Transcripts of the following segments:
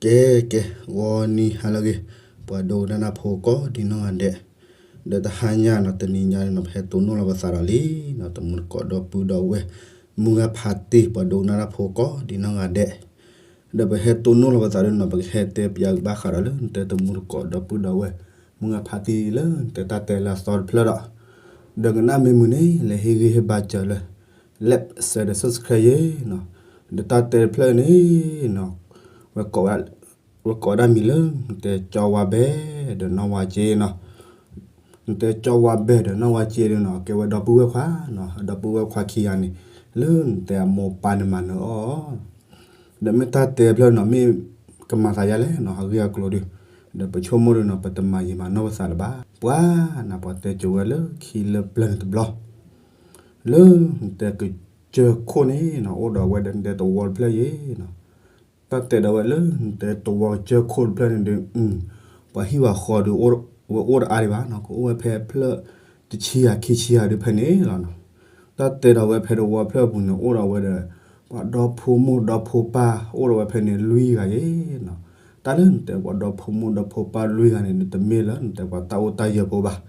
ကဲ ကဲ ဂီၤနံၤဟါလၢအဂ့ၤ, ပှၤဒိကနၣ်တၢ်ဖိကိးဒံနီၢ်ဂၤဒဲး, ဒီးတဟါညါနီၤ တနံၤညါန့ၣ်နီၤ ပဟဲတိၢ်နီၣ်လီၤပသးဒီးလံနီၤ တမူတကိးဒီပုၢ်ဒီဝဲၢ်, မုၢ်ဂၤဖးတ့ၢ် ပှၤဒိကနၣ်တၢ်ဖိကိးဒံနီၢ်ဂၤဒဲး, ဒီးပဟဲတိၢ်နီၣ်လီၤပသးဒီးနီၤ ပကဟဲတဲပၠးကဘၣ်ဃးဒီးလၢနတဲတမူတကိးဒီပုၢ်ဒီဝဲၢ်, မုၢ်ဂၤဖးတ့ၢ်လၢနတဲတၢ်တဲလၢအသီတဖျၢၣ်ဒီး, ဒီးကနၣ်မ့ၢ်မုာ်န့ၣ် လဲၤဟ့ၣ်ဂံၢ်ဟ့ၣ်ဘါစၢၤလၢ like share ဒီး subscribe ယ့နီၤ, ဒီးတၢ်တဲတဖျၢၣ်န့ၣ်နီၤ ဝဲကိးဝဲဒၣ်မံၤလၢ နတဲကၠီဝါဘဲၣ်ဒီးနီၢ်ဝါစ့နီၤ, နတဲကၠီဝါဘဲၣ်ဒီးနီၢ်ဝါစ့ဒီးနီၤ ကဲဝဲဒီပုၢ်ဝဲၢ်ခွါနီၤ အဒီပုၢ်ဝဲၢ်ခွါခံဂၤန့ၣ် လၢနတဲအမိၢ်ပၢ်န့ၣ်မၤနၢၤအီၤ ဒီးမ့ၢ်တၢ်တဲတဖျၢၣ်နီၤ မ့ၢ်ကမၤသးယါလဲၣ်နီၤ အဂ့ၢ်အကျိၤဒီး, ဒီးပဆိကမိၣ်ဒီးနီၤ ပတမၤယံာ်မၤနီၢ်ပသးလၢၤဘၣ်, ပှၤနၤပှၤတဲကိၤဝဲလၢခံလၢပျၢၤန့ၣ်တဘျီ, လၢနတဲကစၢၢ်ခိၣ်န့ၣ်နီၤ အိၣ်ဒီးဝဲဒီးနတဲသဝီတဖျၢၣ်ယ့နီၤ, တၢ်တဲဒီးဝဲလၢ နတဲသဝီကစၢၢ်ခိၣ်တဖျၢၣ်န့ၣ်ဒီး, ပှၤဟံၣ်ပှၤဃီဒီး ဝဲအိၣ်တအါဒံးဘၣ်နီၤ ကအိၣ်ဝဲဖဲဖျၢၣ်တဆံဂၤခံဆံဂၤဒီးဖဲန့ၣ်လီၤနီၤ, တၢ်တဲဒီးဝဲဖဲသဝီဖျၢၣ်ပူၤန့ၣ် အိၣ်ဒီးဝဲဒီး ပှၤဒီဖိမိၢ်ဒီဖိပၢ် အိၣ်ဒီးဝဲဖဲန့ၣ်လွံၢ်ဂၤယ့နီၤ, တၢ်လၢနတဲပှၤဒီဖိမိၢ်ဒီဖိပၢ်လွံၢ်ဂၤန့ၣ် တမ့ၢ်လၢနတဲပှၤတၢ်အိၣ်တၢ်ယၢၤဖိဘၣ်,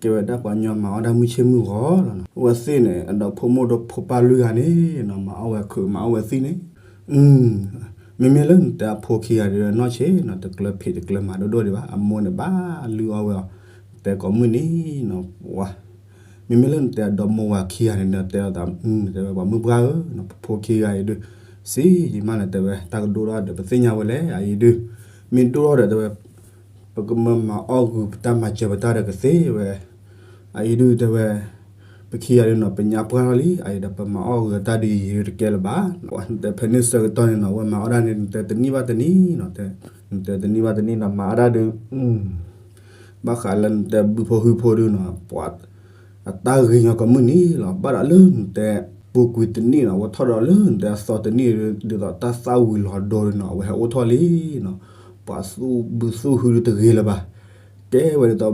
ကဲဝဲဒၣ်ပှၤညီမၤအီၣ်တၢ်မုၢ်ဆ့ၣ်မုၢ်ဂီၤလီၤနီၤ, အဝဲသ့ၣ်န့ၣ် အဒီဖိမိၢ်ဒီဖိပၢ်လွံၢ်ဂၤန့ၣ်နီၤ မၤအီၣ်ဝဲခုးမၤအီၣ်ဝဲသံၣ်န့ၣ်, မ့မ့ၢ်လၢနတဲအဖိခံဂၤဒီးနီၢ်ဆ့ၣ်နီၤ တကျၢၤဖံးတကျၢၤမၤဒိၣ်ဒိၣ်ဒံးဘၣ် အမိၢ်န့ၣ်ဘၣ်လုၢ်အီၣ်ဝဲအီၤ, တဲကိးမုၢ်နံၤနီၤ, ပှၤ မ့မ့ၢ်လၢနတဲအဒီမိၢ်ဝၤခံဂၤန့ၣ် တဲအီၤသး တဲဝဲပှၤမုၢ်ပှၢ်ဧၢ, ပဖိခံဂၤအံၤဒုး, စံးယံာ်မးလၢတဲဝဲ တၢ်ကဒိၣ်ထီၣ်ဒီးပသ့ၣ်ညါဝဲလဲၣ် အအံၤဒုး, မ့ၢ်ဒိၣ်ထီၣ်ဒီးတဲဝဲ, ပကမၤမၤအီၣ်ဂုာ်ပတၢ်မၤစၢၤပတၢ်ဒီးကသ့ဝဲ, အအံၤဒုးတဲဝဲ ပခံဂၤဒုးနီၤ ပညါပှၢ်ထီၣ်လံ အအံၤဒီးပမၤအီၣ်ဂုာ်တၢ်ဒုးယံာ်တကဲလၢၤဘၣ်, နတဲဖဲန့ၣ်ဆၢကတီၢ်န့ၣ်နီၤ အဝဲမၤအီၣ်တၢ်န့ၣ် နတဲတနံၣ်ဘၣ်တနံၣ်နီၤ, နတဲတနံၣ်ဘၣ်တနံၣ်နီၤ မၤအီၣ်တၢ်ဒုး ဘၣ်ဃးလၢနတဲဘုဖိဟုဖိဒုးနီၤ ပှၤ အတၢ်ဂ့ၤညီကမုၢ်နံၤလီၤ, ဘၣ်ဒီးလၢနတဲ ပူၤကွံာ်တနံၣ်နီၤ အဝဲထီၣ်ဒီးလၢနတဲအသီတနံၣ်ဒ်သိးတၢ်သၣ်ဝံၤလီၤဒိဒုးနီၤ အဝဲဟဲအိၣ်ထီၣ်လံနီၤ, ပှၤသူၣ်ဘုသူၣ်ဟုဒုးတဂ့ၤလၢၤဘၣ်, ကဲဝဲဒ်သိး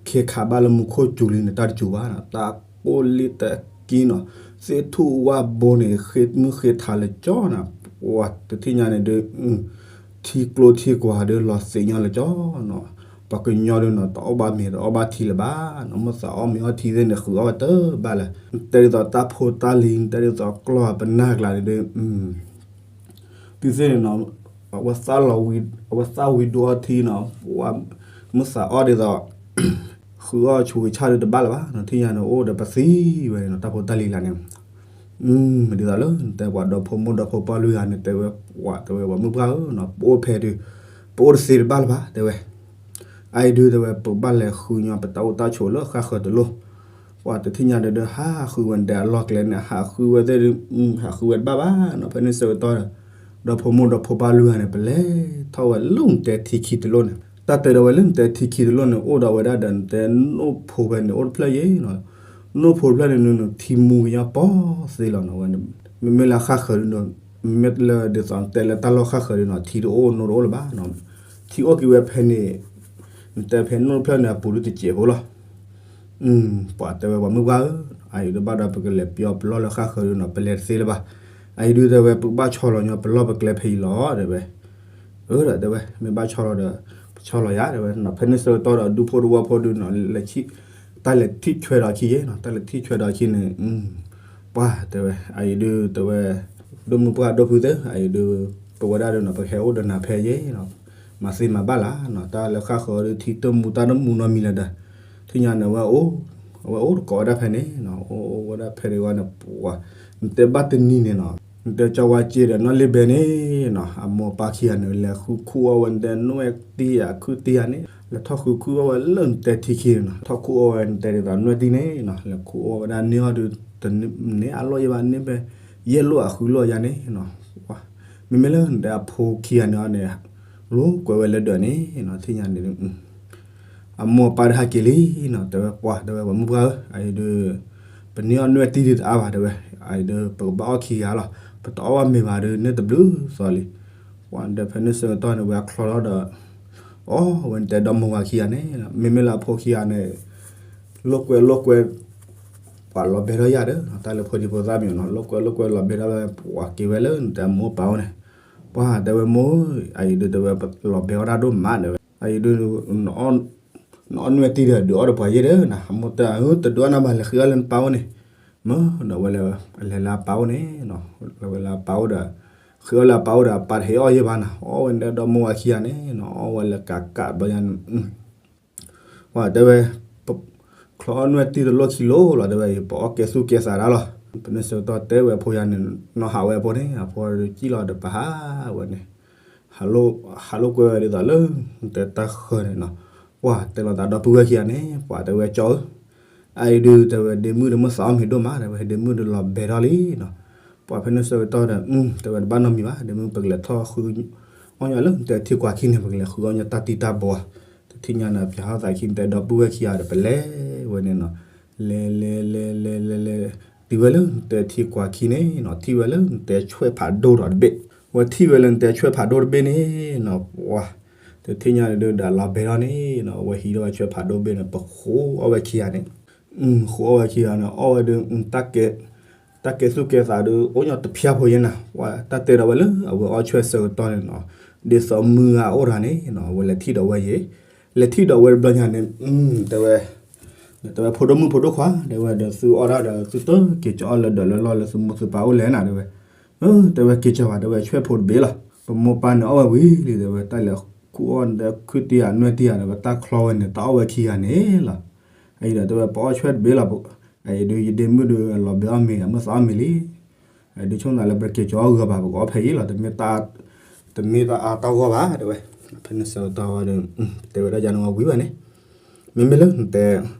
ခ့ခးဘၣ်လၢမူခိၣ်စူၤလံန့ၣ် တၢ်တစူၤဘၣ်နီၤ, တၢ်ကိၢ်လံတကံနီၤ, သ့ၣ်ထူၣ်ဝၣ်ဘိန့ၣ် ဃ့မုၢ်ဃ့ထးလၢကၠီနီၤ, ပှၤတထံၣ်ညါန့ၣ်ဒုး ထံကျိထံကွၢ်ဒုးလီၤသ့ၣ်ညီလၢကၠီနီၤ, ပှၤကညီဒုးနီၤ တအီၣ်ဘၣ်မ့ၤတအီၣ်ဘၣ်ထံလၢၤဘၣ်နီၤ, မ့ၢ်သးအီၣ်မ့ၤအီထံသ့ၣ်န့ၣ် ဃုအီၣ်ဝဲတဘၣ်လၢၤ, နတဲဒ်သိးတၢ်ဖိတၢ်လံၤ နတဲဒ်သိးကျီၢ်ပနၢ်ကျါန့ၣ်ဒုး တုၤသ့ၣ်န့ၣ်နီၤ အဝဲသၣ်လီၤဝံၤ အဝဲသၣ်ဝံၤဒိအီထံနီၤ, ပှၤမ့ၢ်သးအီၣ်ဒ်သိး ဃုအီၣ်ဆူးကဆၣ်ဒုးတဘၣ်လၢၤဘၣ်နီၤ, ထံၣ်ညါန့ၣ် အိၣ်ဒီးပသံဝဲန့ၣ်နီၤ တၢ်ဖိတၢ်လံၤလၢ်န့ၣ်, မ့ၢ်ဒ်သိးလၢနတဲပှၤဒီဖိမိၢ်ဒီဖိပၢ်လွံၢ်ဂၤန့ၣ် တဲဝဲပှၤ တဲဝဲပှၤမုၢ်ပှၢ်ဧၢနီၤ ပအိၣ်ဖဲဒုး ပအိၣ်တသ့တဘၣ်လၢၤဘၣ် တဲဝဲ အအံၤဒုးတဲဝဲ ပကဘၣ်လဲၤဃုညီပတၢ်အိၣ်တၢ်ဆိးလၢဃၣ်ဃၢၤတလိၣ်, ပှၤတထံၣ်ညါဒီး ဟးဃုဝဲဒၣ်အလီၢ်ကျဲန့ၣ် ဟးဃုဝဲသ့ၣ်ဒုး ဟးဃုဝဲတဘၣ်ဘၣ်နီၤ, ဖဲန့ၣ်ဆၢကတီၢ်ဒီး ဒီဖိမိၢ်ဒီဖိပၢ်လွံၢ်ဂၤန့ၣ် ပလဲၤထီၣ်ဝဲလၢနတဲထံခံတလိၣ်န့ၣ်, တၢ်တဲဒီးဝဲလၢနတဲထံခံတလိၣ်န့ၣ် အိၣ်ဒီးဝဲဒၣ်ဒီးနတဲနိၣ်ဖိဖဲန့ၣ် အိၣ်တဖျၢၣ်ယ့ၣ်နီၤ, နိၣ်ဖိတဖျၢၣ်န့ၣ် ထံမူကညီပီသ့လီၤနီၤ, ဝဲ မ့မ့ၢ်လၢဃၣ်ဃၢၤဒုး မ့မ့ၢ်လၢဒ်သိးတဲလၢတၢ်လီၢ်ဃၣ်ဃၢၤဒုးနီၤ ထံတအိၣ်နိၣ်တအိၣ်လၢၤဘၣ်နီၤ, ထံအိၣ်က့ၤဝဲဖဲန့ၣ် နတဲဖဲနိၣ်တဖျၢၣ်န့ၣ် အပူၤဒုးတစဲးဖိလီၤ, ပှၤတဲဝဲပှၤမုၢ်ပှၢ်ဧၢ, အအံၤဒီးဘၣ်ဒီးပကလဲၤပယီၤပလီၢ်လၢဃၣ်ဃၢၤဒုးနီၤ ပလဲၤတသ့လၢၤဘၣ်, အအံၤဒုးတဲဝဲပကဘၣ်ဆီလီၤညီပလီၢ်ပကျဲဖဲအံၤလီၤ တဲဝဲ, အၢဒီးတဲဝဲ မ့ၢ်ဘၣ်ဆီလီၤဒီး ပဆီလီၤယၤ တဲဝဲ, ဖဲန့ၣ်ဆၢကတီၢ်ဒီးဒူဖိတဝီဖိဒုးနီၤ လဲၤ တၢ်လဲၤထံၣ်ဆွဲဒီးအခံယ့ၣ်နီၤ တၢ်လဲၤထံၣ်ဆွဲဒီးအခံန့ၣ် ပှၤတဲဝဲ အအံၤဒုးတဲဝဲ ဒိၣ်မုၢ်ပှၢ်ဒိၣ်ဖုသ့ၣ် အအံၤဒုး ပဝဲဒၣ်ဒုးနီၤ ပကဟဲအိၣ်ဒီးနၤဖဲယ့ၣ်နီၤ, မၤသ့မၤဘၣ်လၢ်နီၤ တၢ်လၢဃၣ်ဃၢၤဒုးထံတမူတၢ်တမူနီတမံၤလၢၤဒီး ထံၣ်ညါန့ၣ် အဝဲအိၣ် အဝဲအိၣ်တကိးဝဲဒၣ်ဖဲန့ၣ်နီၤ အိၣ်ဝဲဒၣ်ဖဲန့ၣ်ဝဲန့ၣ် ပှၤ နတဲဘၣ်တနံၤန့ၣ်နီၤ နတဲကၠီဝါစ့ဒီးနီၢ်လ့ဘဲန့ၣ်နီၤ အမိၢ်အပၢ်ခံဂၤန့ၣ် လဲၤဃုခူၣ်အီၣ်ဝဲနတဲနွဲၣ်တံၢ်ယၤခုၣ်တံၢ်ယၤန့ၣ် လဲၤထီၣ်ဃုခူၣ်အီၣ်ဝဲလၢနတဲထံခံန့ၣ်နီၤ ထီၣ်ခူၣ်အီၣ်ဝဲနတဲဒ်သိးနွဲၣ်တံၢ်န့ၣ်နီၤ လဲၤခူၣ်အီၣ်ဝဲဒၣ်န့ၢ်အီၣ်ဒုး တန့ၢ်အလီၢ်ယဲဘၣ်န့ၢ်ဖဲ ယဲၢ်လိၣ်အဃုလိၣ်ယၤန့ၣ်နီၤ မ့မ့ၢ်လၢနတဲအဖိခံဂၤန့ၣ်အီၤန့ၣ် လိာ်ကွဲဝဲလၢဒၢးန့ၣ်နီၤ ထံၣ်ညါန့ၣ် အမိၢ်အပၢ်တဟးက့ၤလံနီၤ တဲဝဲပှၢ် တဲဝဲပှၢ်မုၢ်ပှၢ်ဧၢ အအံၤဒုး ပန့ၢ်အီၣ်နွဲၣ်တံၢ်ဒုးတအါဘၣ် တဲဝဲ အအံၤဒုး ပကဘၣ်အီၣ်ခံဂၤလီၤ ပတအီၣ်ဘၣ်မ့ၤဘၣ်ဒုး န့ၢ်တဘျုးသီလံ ပှၢ်ဒီးဖဲန့ၣ်ဆၢကတီၢ်န့ၣ် ဝဲအချီထီၣ်ဒီး အီၣ်ဝဲနတဲဒီမိၢ်ဝၤခံဂၤန့ၣ် မ့မ့ၢ်လၢအဖိခံဂၤန့ၣ် လိာ်ကွဲလိာ်ကွဲ ပှၤလီၤဘဲထီၣ်ယၤဒီး တၢ်လၢဖိဒံဖိသၣ်မ့ၢ်နီၤ လိာ်ကွဲလိာ်ကွဲလီၤဘဲထီၣ်ဝဲ ပှၤက့ၤဝဲလၢနတဲအမိၢ်အပၢ်အိၣ်န့ၣ် ပှၤတဲဝဲမိၢ်, အအံၤဒုးတဲဝဲလီၤဘဲအီၣ်တၢ်ဒိၣ်မးတဲဝဲ, အအံၤဒုး နအီၣ်နွဲၣ်တံၢ်ဒီးဒုးအီၣ်ဒီးပှၤယဲၢ်ဒီးနၤ, အမိၢ်တဲ တဒုးအီၣ်နၤဘၣ် လဲၤဃုအီၣ်လၢနပၢ်အိၣ်န့ၣ်, မၢဒီးဝဲလဲၤလၢအပၢ်အိၣ်န့ၣ်, လဲၤလၢအပၢ်အိၣ်ဒီး ဃုအီၣ်လၢအပၢ်အိၣ်ဒီး အပၢ်တဟ့ၣ်အီၣ်ယဲၢ်ဘၣ်နၤ, အီၣ်ဝဲဒီးမိၢ်ဝဲခံဂၤန့ၣ်နီၤ, အီၣ်ဝဲလၢကးကးဘျီညါန့ၣ် ပှၤတဲဝဲ, ချီအီၣ်နွဲၣ်တံၢ်တလီၢ်ခံလိၤလီၤ တဲဝဲ, ပအီၣ်ကဲသူၣ်ကဲသးဒၣ်လီၤ. ဖဲန့ၣ်ဆၢကတီၢ်တဲဝဲအဖိယၤန့ၣ်, နီၢ်ဟးဝဲအဖိန့ၣ်, အဖိဒီးကံၣ်လီၤဒီးပဟးဝဲန့ၣ်, ဟးလိာ်ကွဲဝဲဒ်သိးလၢ တဲတၢ်ဃၢၤန့ၣ်နီၤ, ပှၤတဲလီၤသးဒီပုၢ်ဝဲၢ်ခံဂၤန့ၣ်, ပှၤတဲဝဲကၠီဧၢ, အအံၤဒုးတဲဝဲ ဒ့မုၣ်ဒီးမ့ၢ်သးအီၣ်မ့ၤဒိၣ်မး တဲဝဲ, ဒ့မုၣ်ဒီးလီၤဘဲထီၣ်လံနီၤ. ပှၤဖဲန့ၣ်ဆၢကတီၢ်ဒီး တဲဝဲတဘၣ်နီတမံၤဘၣ်, ဒ့မုၣ် ပကလဲၤထီၣ်ဃုအီၣ်ညါလၢတဲထံကွၢ်ခံန့ၣ်, ပကလဲၤဃုအီၣ်ညါတၢ်တံၢ်တၢ်ဘီဧါ, တထံၣ်ညါန့ၣ် ပၠးဟီၣ်သးခံန့ၣ် တဲဒီပုၢ်ဝဲၢ်ခံဂၤဒီး ပလဲၤဝဲန့ၣ်နီၤ, လဲၤလဲၤလဲၤလဲၤလဲၤလဲၤ, တုၤဝဲလၢတဲထံကွၢ်ခံန့ၣ်နီၤ, ထံၣ်ဝဲလၢတဲဆွဲၣ်ဖးဒိၣ်ဒီးတဘ့ၣ်, ဝဲထံၣ်ဝဲလၢတဲဆွဲၣ်ဖးဒိၣ်တဘ့ၣ်န့ၣ်နီၤ, ပှၤ တထံၣ်ညါန့ၣ်ဒုးဒီးလီၤဘဲထီၣ်န့ၣ်နီၤ, ဝဲဟံးထီၣ်ဝဲဆွဲၣ်ဖးဒိၣ်တဘ့ၣ်န့ၣ် ပဃိအီၣ်ဝဲခံဂၤန့ၣ်, ဃိအီၣ်ဝဲခံဂၤန့ၣ် အီၣ်ဝဲဒုး တၢ်ကဲသူၣ်ကဲသးဒုး အိၣ်ညီတဖျၢၣ်ဖိယဲၢ်နၤ, ပှၤတၢ်တဲဒီးဝဲလၢအဝဲအီၣ်ဆွဲၣ်ဆၢကတီၢ်န့ၣ်နီၤ, ဒ်သိးမုၢ်ဂၤအိၣ်တဂၤန့ၣ်နီၤ, အဝဲလဲၤထံၣ်ဒီးဝဲယဲၢ်, လဲၤထံၣ်ဒီးဝဲတဘျီညါန့ၣ်, တဲဝဲ, တဲဝဲဖိဒိၣ်မုၣ်ဖိဒိၣ်ခွါ တဲဝဲဒီး သုအီၣ်တၢ်ဒီးသုတက့ၤကၠီအီၣ်လၢဒၢးလၢလီၢ်လၢသုမိၢ်သုပၢ်အိၣ်လဲၣ်နၤ တဲဝဲ, တဲဝဲက့ၤကၠီဘၣ် တဲဝဲ ဆွဲၣ်ဖိတဘ့ၣ်လီၤ, ပမိၢ်ပၢ်န့ၣ်အီၣ်ဝဲဝံၤလံ တဲဝဲ, တၢ်လဲၤခူၣ်အီၣ်ဒီးခုၣ်တံၢ်ဧါနွဲၣ်တံၢ်ဧါ တဲဝဲ တၢ်ချီဝဲန့ၣ် တၢ်အီၣ်ဝဲခံဂၤန့ၣ်လီၤ, အအံၤဒီးတဲဝဲပအီၣ်ဆွဲၣ်တဘ့ၣ်လီၤ, အအံၤဒုး ယဒ့မုၣ်ဒုးလီၤဘဲအီၣ်မ့ၤ အမိၢ်သးအီၣ်မ့ၤလံ ဒုးဆိကမိၣ်သးလၢပက့ၤကၠီအီၣ်ဂီၤဘၣ် ပကအီၣ်ဖဲအံၤလီၤ, တမ့ၢ်တၢ်အါတၢ်ဂီၢ်ဘၣ် တဲဝဲ, ဖဲန့ၣ်ဆၢကတီၢ်ဝဲဒီး တဲဝဲဒၣ်ယၤန့ၣ်ဝံၤဘၣ်န့ၣ်, မ့မ့ၢ်လၢနတဲ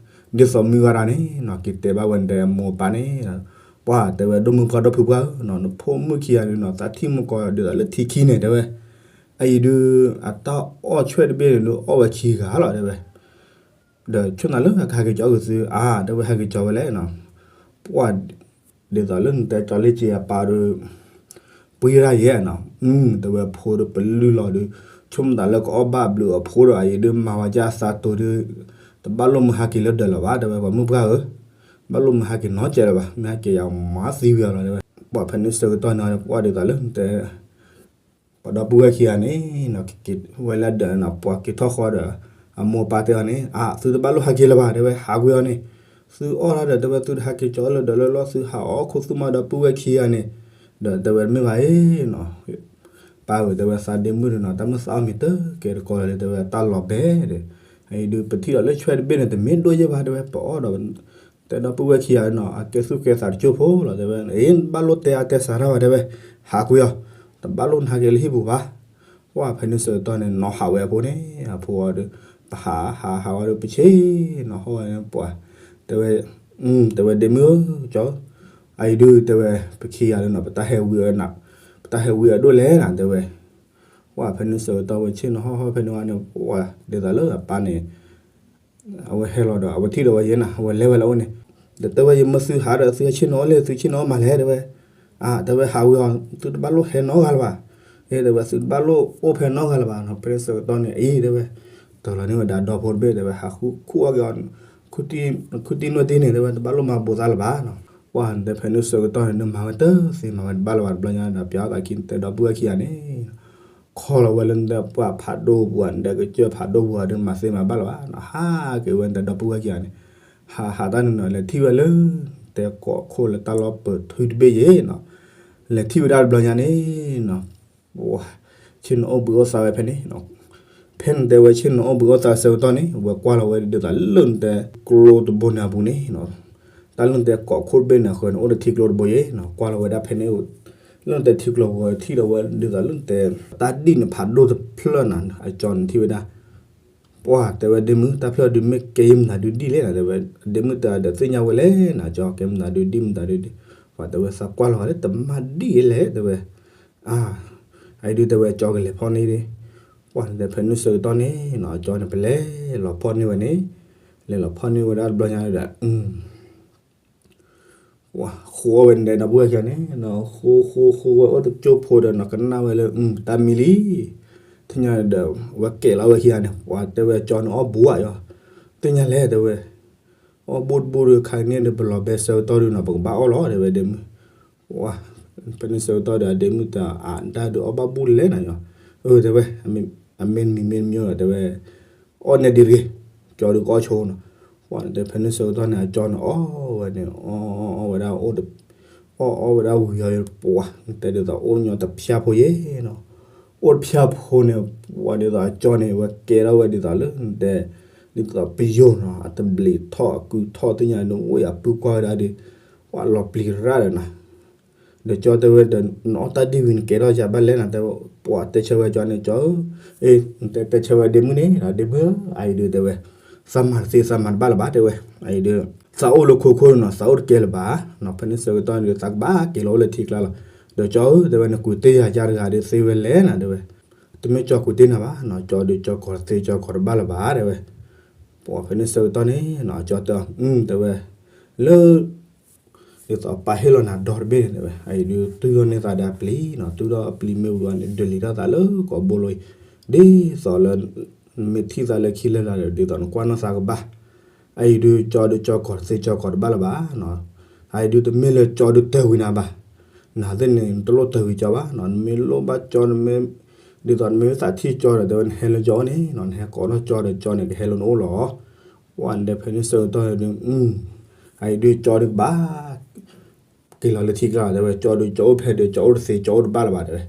ဒ်သိးမုၢ်ဂၤဒၣ်န့ၣ်နီၤ က့ၤတဲဘၣ်ဝဲနတဲမိၢ်ပၢ်န့ၣ်, ပှၤတဲဝဲဒိၣ်မုၢ်ပှၢ်ဒီပုၢ်ပှၢ်ဧၢနီၤ နဖိမုၣ်ခံဂၤန့ၣ်နီၤ သးထံၣ်မုၢ်ကီၤဒ်သိးလၢထံခံန့ၣ် တဲဝဲ, အအံၤဒုး အတၢ်အီၣ်ဆွဲၣ်တဘ့ၣ်န့ၣ်ဒုးအီၣ်ဝဲခံဂၤလီၤ တဲဝဲ ဒီးဆိကမိၣ်သးလၢအကဟဲက့ၤကၠီအီၣ်ဂ့ၤသု အါ တဲဝဲဟဲက့ၤကၠီဝဲလဲၣ်နီၤ, ပှၤ ဒ်သိးလၢနတဲကၠီလ့ၢ်က့ၤအပၢ်ဒီး ပှ့ၤဒၣ်ယဲနီၤ, တဲဝဲဖိဒီးပလုၢ်လီၤဒီး ဆိကမိၣ်သးလၢကအီၣ်ဘၣ်ဘျုးအဖိဒီး အအံၤဒုးမၤဝဲဒ်အသးတိၤဒီး တဘၣ်လိၣ်မုၢ်ဟးက့ၤလၢဒၢးလၢၤဘၣ် တဲဝဲ ပှၤမုၢ်ပှၢ်ဧၢ, ဘၣ်လိၣ်မုၢ်ဟးက့ၤနီတစဲးလၢၤဘၣ် မ့ၢ်ဟဲက့ၤယၤမၤသံဝံၤအီၤလီၤ တဲဝဲ, ပှၤဖဲန့ၣ်ဆၢကတီၢ်န့ၣ် ပှၤဒ်သိးလၢနတဲ ပှၤဒီပုၢ်ဝဲၢ်ခံဂၤန့ၣ် ဝဲလၢဒၢးန့ၣ် ပှၤက့ၤထီၣ်ဃီဒီး အမိၢ်ပၢ်တဲအီၤန့ၣ် အါ သုတဘၣ်လိၣ်ဟးက့ၤလၢၤဘၣ် တဲဝဲ ဟးကွံာ်အီၤန့ၣ်, သုအီၣ်တၢ်ဒီး တဲဝဲ သုတဟးက့ၤကၠီလၢဒၢးလၢလီၢ် သုဟးအီၣ်ခိၣ်သူမးဒီပုၢ်ဝဲၢ်ခံဂၤန့ၣ်, ဒီးတဲဝဲမ့ၢ်ဘၣ်အံၤနီၤ ပၢ်ဧၢ တဲဝဲသးဒ့မုၣ်န့ၣ်နီၤ တၢ်မုၢ်သးအီၣ်မ့ၤတကဲတကီလၢၤ တဲဝဲတၢ်လီၤဘဲဒီး, အအံၤဒုးပထံၣ်ဒီးလၢဆွဲၣ်တဘ့ၣ်န့ၣ် တမ့ၢ်ဒိၣ်ယဲၢ်ဘၣ် တဲဝဲ ပအီၣ်ဒီး တဲဒီပုၢ်ဝဲၢ်ခံဂၤနီၤ အကဲသူၣ်ကဲသးတကၠိၢ်ဖိလီၤ တဲဝဲ, အ့ ဘၣ်လိၣ်တဲအါတဲစှၤတၢ်ဘၣ် တဲဝဲ, ဟးကွံာ်အီၤ, တဘၣ်လိၣ်နဟးက့ၤလၢဟံၣ်ပူၤဘၣ်, ပှၤဖဲန့ၣ်ဆၢကတီၢ်န့ၣ် နီၤဟးဝဲအဖိန့ၣ် အဖိအီၤဒီး ပဟးဟးဟးဝဲဒီးပဆ့ၣ်နီၤဟီၣ်ဝဲန့ၣ်ပှၤ, တဲဝဲ, တဲဝဲဒ့မုၣ်ဧၢ ကၠီ, အအံၤဒုး တဲဝဲ ပခံဂၤလၢနီၤ ပတၢ်ဟဲဝံၤအဒိၣ်လဲၣ်နၤ တဲဝဲ, ပှၤဖဲန့ၣ်ဆၢကတီၢ်ဝဲဆ့ၣ်နီၤဟီၣ်ဟီၣ်ဖဲန့ၣ်ဝဲန့ၣ် ပှၤဒ်သိးလၢအပၢ်န့ၣ် အဝဲဟဲလီၤဒီး အဝဲထံၣ်ဒီးဝဲယဲၢ်နၤ အဝဲလဲၤဝဲလၢအအိၣ်န့ၣ်, ဒီးတဲဝဲ ယမ့ၢ်သုဟးဒီး သုဟဲဆ့ၣ်နီၤအီၣ်လဲၣ် သုဆ့ၣ်နီၤအီၣ်မးလဲၣ် တဲဝဲ, အါ တဲဝဲဟးဝံၤအီၤ သုတဘၣ်လိၣ်ဟဲနီတဂၤလၢၤဘၣ်, အ့ တဲဝဲ သုတဘၣ်လိၣ်အိၣ်ဖဲနီတဂၤလၢၤဘၣ်နီၤ ဖဲန့ၣ်ဆၢကတီၢ်န့ၣ် အံၤ တဲဝဲ, တလီၤန့ၢ်ဝဲဒၣ်ဒီဖိတဘ့ၣ် တဲဝဲ ဟးဃုခူၣ်အီၣ်က့ၤအီၤ ခူၣ်တံၢ်နွဲၣ်တံၢ်န့ၣ် တဲဝဲ တဘၣ်လိၣ်မၤဘူးသးလၢၤဘၣ်နီၤ, ပှၤတဲဖဲန့ၣ်ဆၢကတီၢ်န့ၣ် နမၤဝဲတသ့မၤဝဲတဘၣ်လၢၤဘၣ် တဘျီညါဒီး ပၠးသးခံတဲဒီပုၢ်ဝဲၢ်ခံဂၤန့ၣ် ခီလီၤဝဲလၢနတဲပှၤဖးဒိၣ်ပူၤဧါ နတဲကစၢၢ်ဖးဒိၣ်ပူၤဧါ ဒုးမၤသ့မၤဘၣ်လၢၤဘၣ်နီၤ ဟးက့ၤဝဲနတဲဒီပုၢ်ဝဲၢ်ခံဂၤန့ၣ်, ဟးဟးတၢ်န့ၣ်နီၤ လဲၤထံၣ်ဝဲလၢ တဲကိးခိၣ်လၢတၢ်လီၢ်ပၢၤထုတဘ့ၣ်ယဲၢ်နီၤ, လဲၤထံၣ်ဝဲဒၣ်တဘျီညါန့ၣ်နီၤ, ပှၤ ဆ့ၣ်နီၤအိၣ်ဘှံးအိၣ်သါဝဲဖဲန့ၣ်နီၤ, ဖဲနတဲဝဲဆ့ၣ်နီၤအိၣ်ဘှံးအိၣ်သါဆၢကတီၢ်န့ၣ် ဝဲကွၢ်လီၤဝဲဒ်သိးလၢနတဲကျိတဘိန့ၣ်အပူၤန့ၣ်နီၤ, တၢ်လၢနတဲကိးခိၣ်တဘ့ၣ်န့ၣ်အဃၢၤန့ၣ် အိၣ်ဒီးထံကျိတဘိယဲၢ်နီၤ, ကွၢ်လီၤဝဲဒၣ်ဖဲန့ၣ် လၢနတဲထံကျိတဘိ ထံၣ်ဒီးဝဲဒ်သိးလၢနတဲ တၢ်ဒံၣ်န့ၣ်ဖးဒိၣ်တဖျၢၣ်နၤ အကၠီန့ၣ်ထံၣ်ဝဲဒၣ်, ပှၤတဲဝဲဒ့မုၣ် တၢ်ဖျၢၣ်ဒုးမ့ၢ်ကဲယဲၢ်မတၤဒုးဒံၣ်လဲၣ်နၤ တဲဝဲ, ဒ့မုၣ်တဲဒီးသ့ၣ်ညါဝဲလဲၣ်နၤ ကၠီကဲမတၤဒုးဒံၣ်မတၤဒုးဒံၣ်, ပှၤတဲဝဲသးကွၢ်လီၤဂာ်လၢတမၤဒံၣ်လဲၣ် တဲဝဲ, အါ အအံၤဒုးတဲဝဲကၠီကလဲၤဖီၣ်န့ၢ်ဒံး, ပှၤတဲဖဲန့ၣ်ဆၢကတီၢ်န့ၣ်နီၤ ကၠီန့ၣ် ပလဲၤလီၤဖီၣ်န့ၢ်ဝဲန့ၣ်, လဲၤလီၤဖီၣ်န့ၢ်ဝဲဒၣ်တဘျီညါဒီး ပှၤဃိအီၣ်ဝဲန့ၣ်ဒီပုၢ်ဝဲၢ်ခံဂၤန့ၣ်နီၤ ဃိဃိဃိဝဲအိၣ်တကၠိၢ်ဖိဒီးနီၤ ကနၣ်ဝဲလၢ တၢ်မံလံ, ထံၣ်ညါဒီး ဝဲကဲလီၤဝဲခံဂၤန့ၣ် ပှၤတဲဝဲကၠီန့ၣ်အီၣ်ဘူးဘၣ်ယီၤ, သ့ၣ်ညါလဲၣ်တဲဝဲ, အီၣ်ဘူးတဘူးဒီးခါန့ၣ်ဒီး ပလီၤဘဲဆၢကတီၢ်ဒုးနီၤ ပကဘၣ်အီၣ်လီၤ တဲဝဲဒ့မုၣ်, ပှၤ ဖဲန့ၣ်ဆၢကတီၢ်ဒီး အဒ့မုၣ်တဲအီၤ အတၢ်ဒုးအီၣ်ဘၣ်ဘူၣ်လဲၣ်နၤယီၤ, အၢ တဲဝဲ, အမ့ၢ်မံၤမ့ၢ်မံၤဒီး တဲဝဲ, အီၣ်န့ၢ်ဒံးတဂ့ၤ, ကၠီဒုးကအီၣ်ဆိနီၤ, ပှၤန့ၣ်တဲ ဖဲန့ၣ်ဆၢကတီၢ်န့ၣ် အကၠီန့ၣ်အီၣ်ဝဲန့ၣ် အီၣ်အီၣ်ဝဲဒၣ် အီၣ်အီၣ်ဝဲဒၣ်ဝံၤအီၤပှၤ တဲဒ်သိးအိၣ်ညီတဖျၢၣ်ဖိယဲနီၤ, အိၣ်တဖျၢၣ်ဖိန့ၣ် ပှၤဒ်သိးအကၠီန့ၣ် ဝဲကဲထီၣ်ဝဲဒ်သိးလၢတဲ ဒ်သိးပယိၤနီၤ အတဘျံးထီၣ်အကုထီၣ်သ့ၣ်ညါန့ၣ် အိၣ်ယၤပုၢ်ကွၢ်ဝဲဒၣ်ဒီး ပှၤလီၤပျံၤရၣ်ဒီးနၤ ဒီးကၠီတဲဝဲဒီး နအီၣ်တၢ်ဒ်ဝံၤနကဲထီၣ်ယၤဘၣ်လဲၣ်နၤ တဲဝဲ ပှၤတဲဆၢဝဲကၠီန့ၣ် ကၠီဧၢ, တဲတဲဆၢဝဲဒ့မုၣ်န့ၣ်ဒီး ဒ့မုၣ်ဧၢ အအံၤဒုးတဲဝဲ သးမၤတသ့သးမၤတဘၣ်လၢၤဘၣ် တဲဝဲ အအံၤဒုး သးအိၣ်လၢခိခိၣ်နီၤ သးအိၣ်တကဲလၢၤဘၣ်နီၤ ဖဲန့ၣ်ဆၢကတီၢ်န့ၣ်ဒီး သးကဘၣ်က့ၤလီၤအိၣ်လၢထံကျါလီၤ, ဒီးကၠီဧၢ တဲဝဲ နကူးတ့ၢ်ယၤယၤတဂၤဒီးသ့ဝဲလဲၣ်နၤ တဲဝဲ, တမ့ၢ်ကၠီကူးတ့ၢ်နၤဘၣ်နီၤ ကၠီဒုးကၠီကီၤတသ့ကၠီကီၤတဘၣ်လၢၤဘၣ် တဲဝဲ, ပှၤဖဲန့ၣ်ဆၢကတီၢ်န့ၣ်နီၤ ကၠီတဲအီၤ တဲဝဲ လၢ ဒ်သိးပၢ်ဟ့ၣ်လီၤနၤဒီတဘ့ၣ်န့ၣ် တဲဝဲ အအံၤဒုး တုၤထီၣ်န့ၢ်သးဒီးအပျံၤနီၤ တုၤထီၣ်အပျံၤမ့ၢ်ဝံၤန့ၣ် ဒုးလံၤထီၣ်သးလၢကိာ်ဘိလိအံၤ, ဒ်သိးလၢ နမ့ၢ်ထံၣ်သးလၢခံလၢလာ်ဒီး ဒ်သိးနကွၢ်နီၣ်သးကဘၣ်, အအံၤဒုး ကၠီဒုးကၠီကီၤတသ့ကၠီကီၤတဘၣ်လၢၤဘၣ်နီၤ, အအံၤဒုး တမ့ၢ်လၢကၠီဒုးတၢၢ်ဝံၤနၤဘၣ်, နသ့ၣ်န့ၣ် နတလိၣ်တၢၢ်ဝံၤကၠီဘၣ်နီၤ နမ့ၢ်လိၣ်ဘၣ်ကၠီ နမ့ၢ် ဒ်သိးနမ့ၢ်သးထံၣ်ကၠီဒီး တဲဝဲ နဟဲလၢကၠီအိၣ်န့ၣ်နီၤ နဟဲကိးထီၣ်ကၠီဒီး ကၠီန့ၣ်ကဟဲလၢနအိၣ်လီၤ, ပှၤန့ၣ်တဲ ဖဲန့ၣ်ဆၢကတီၢ်ဒီး အအံၤဒုးကၠီဒုးကဘၣ် က့ၤလီၤလၢထံကျါ တဲဝဲ ကၠီဒုးကၠီအိၣ်ဖဲဒီး ကၠီအိၣ်တသ့ ကၠီအိၣ်တဘၣ်လၢၤဘၣ် တဲဝဲ,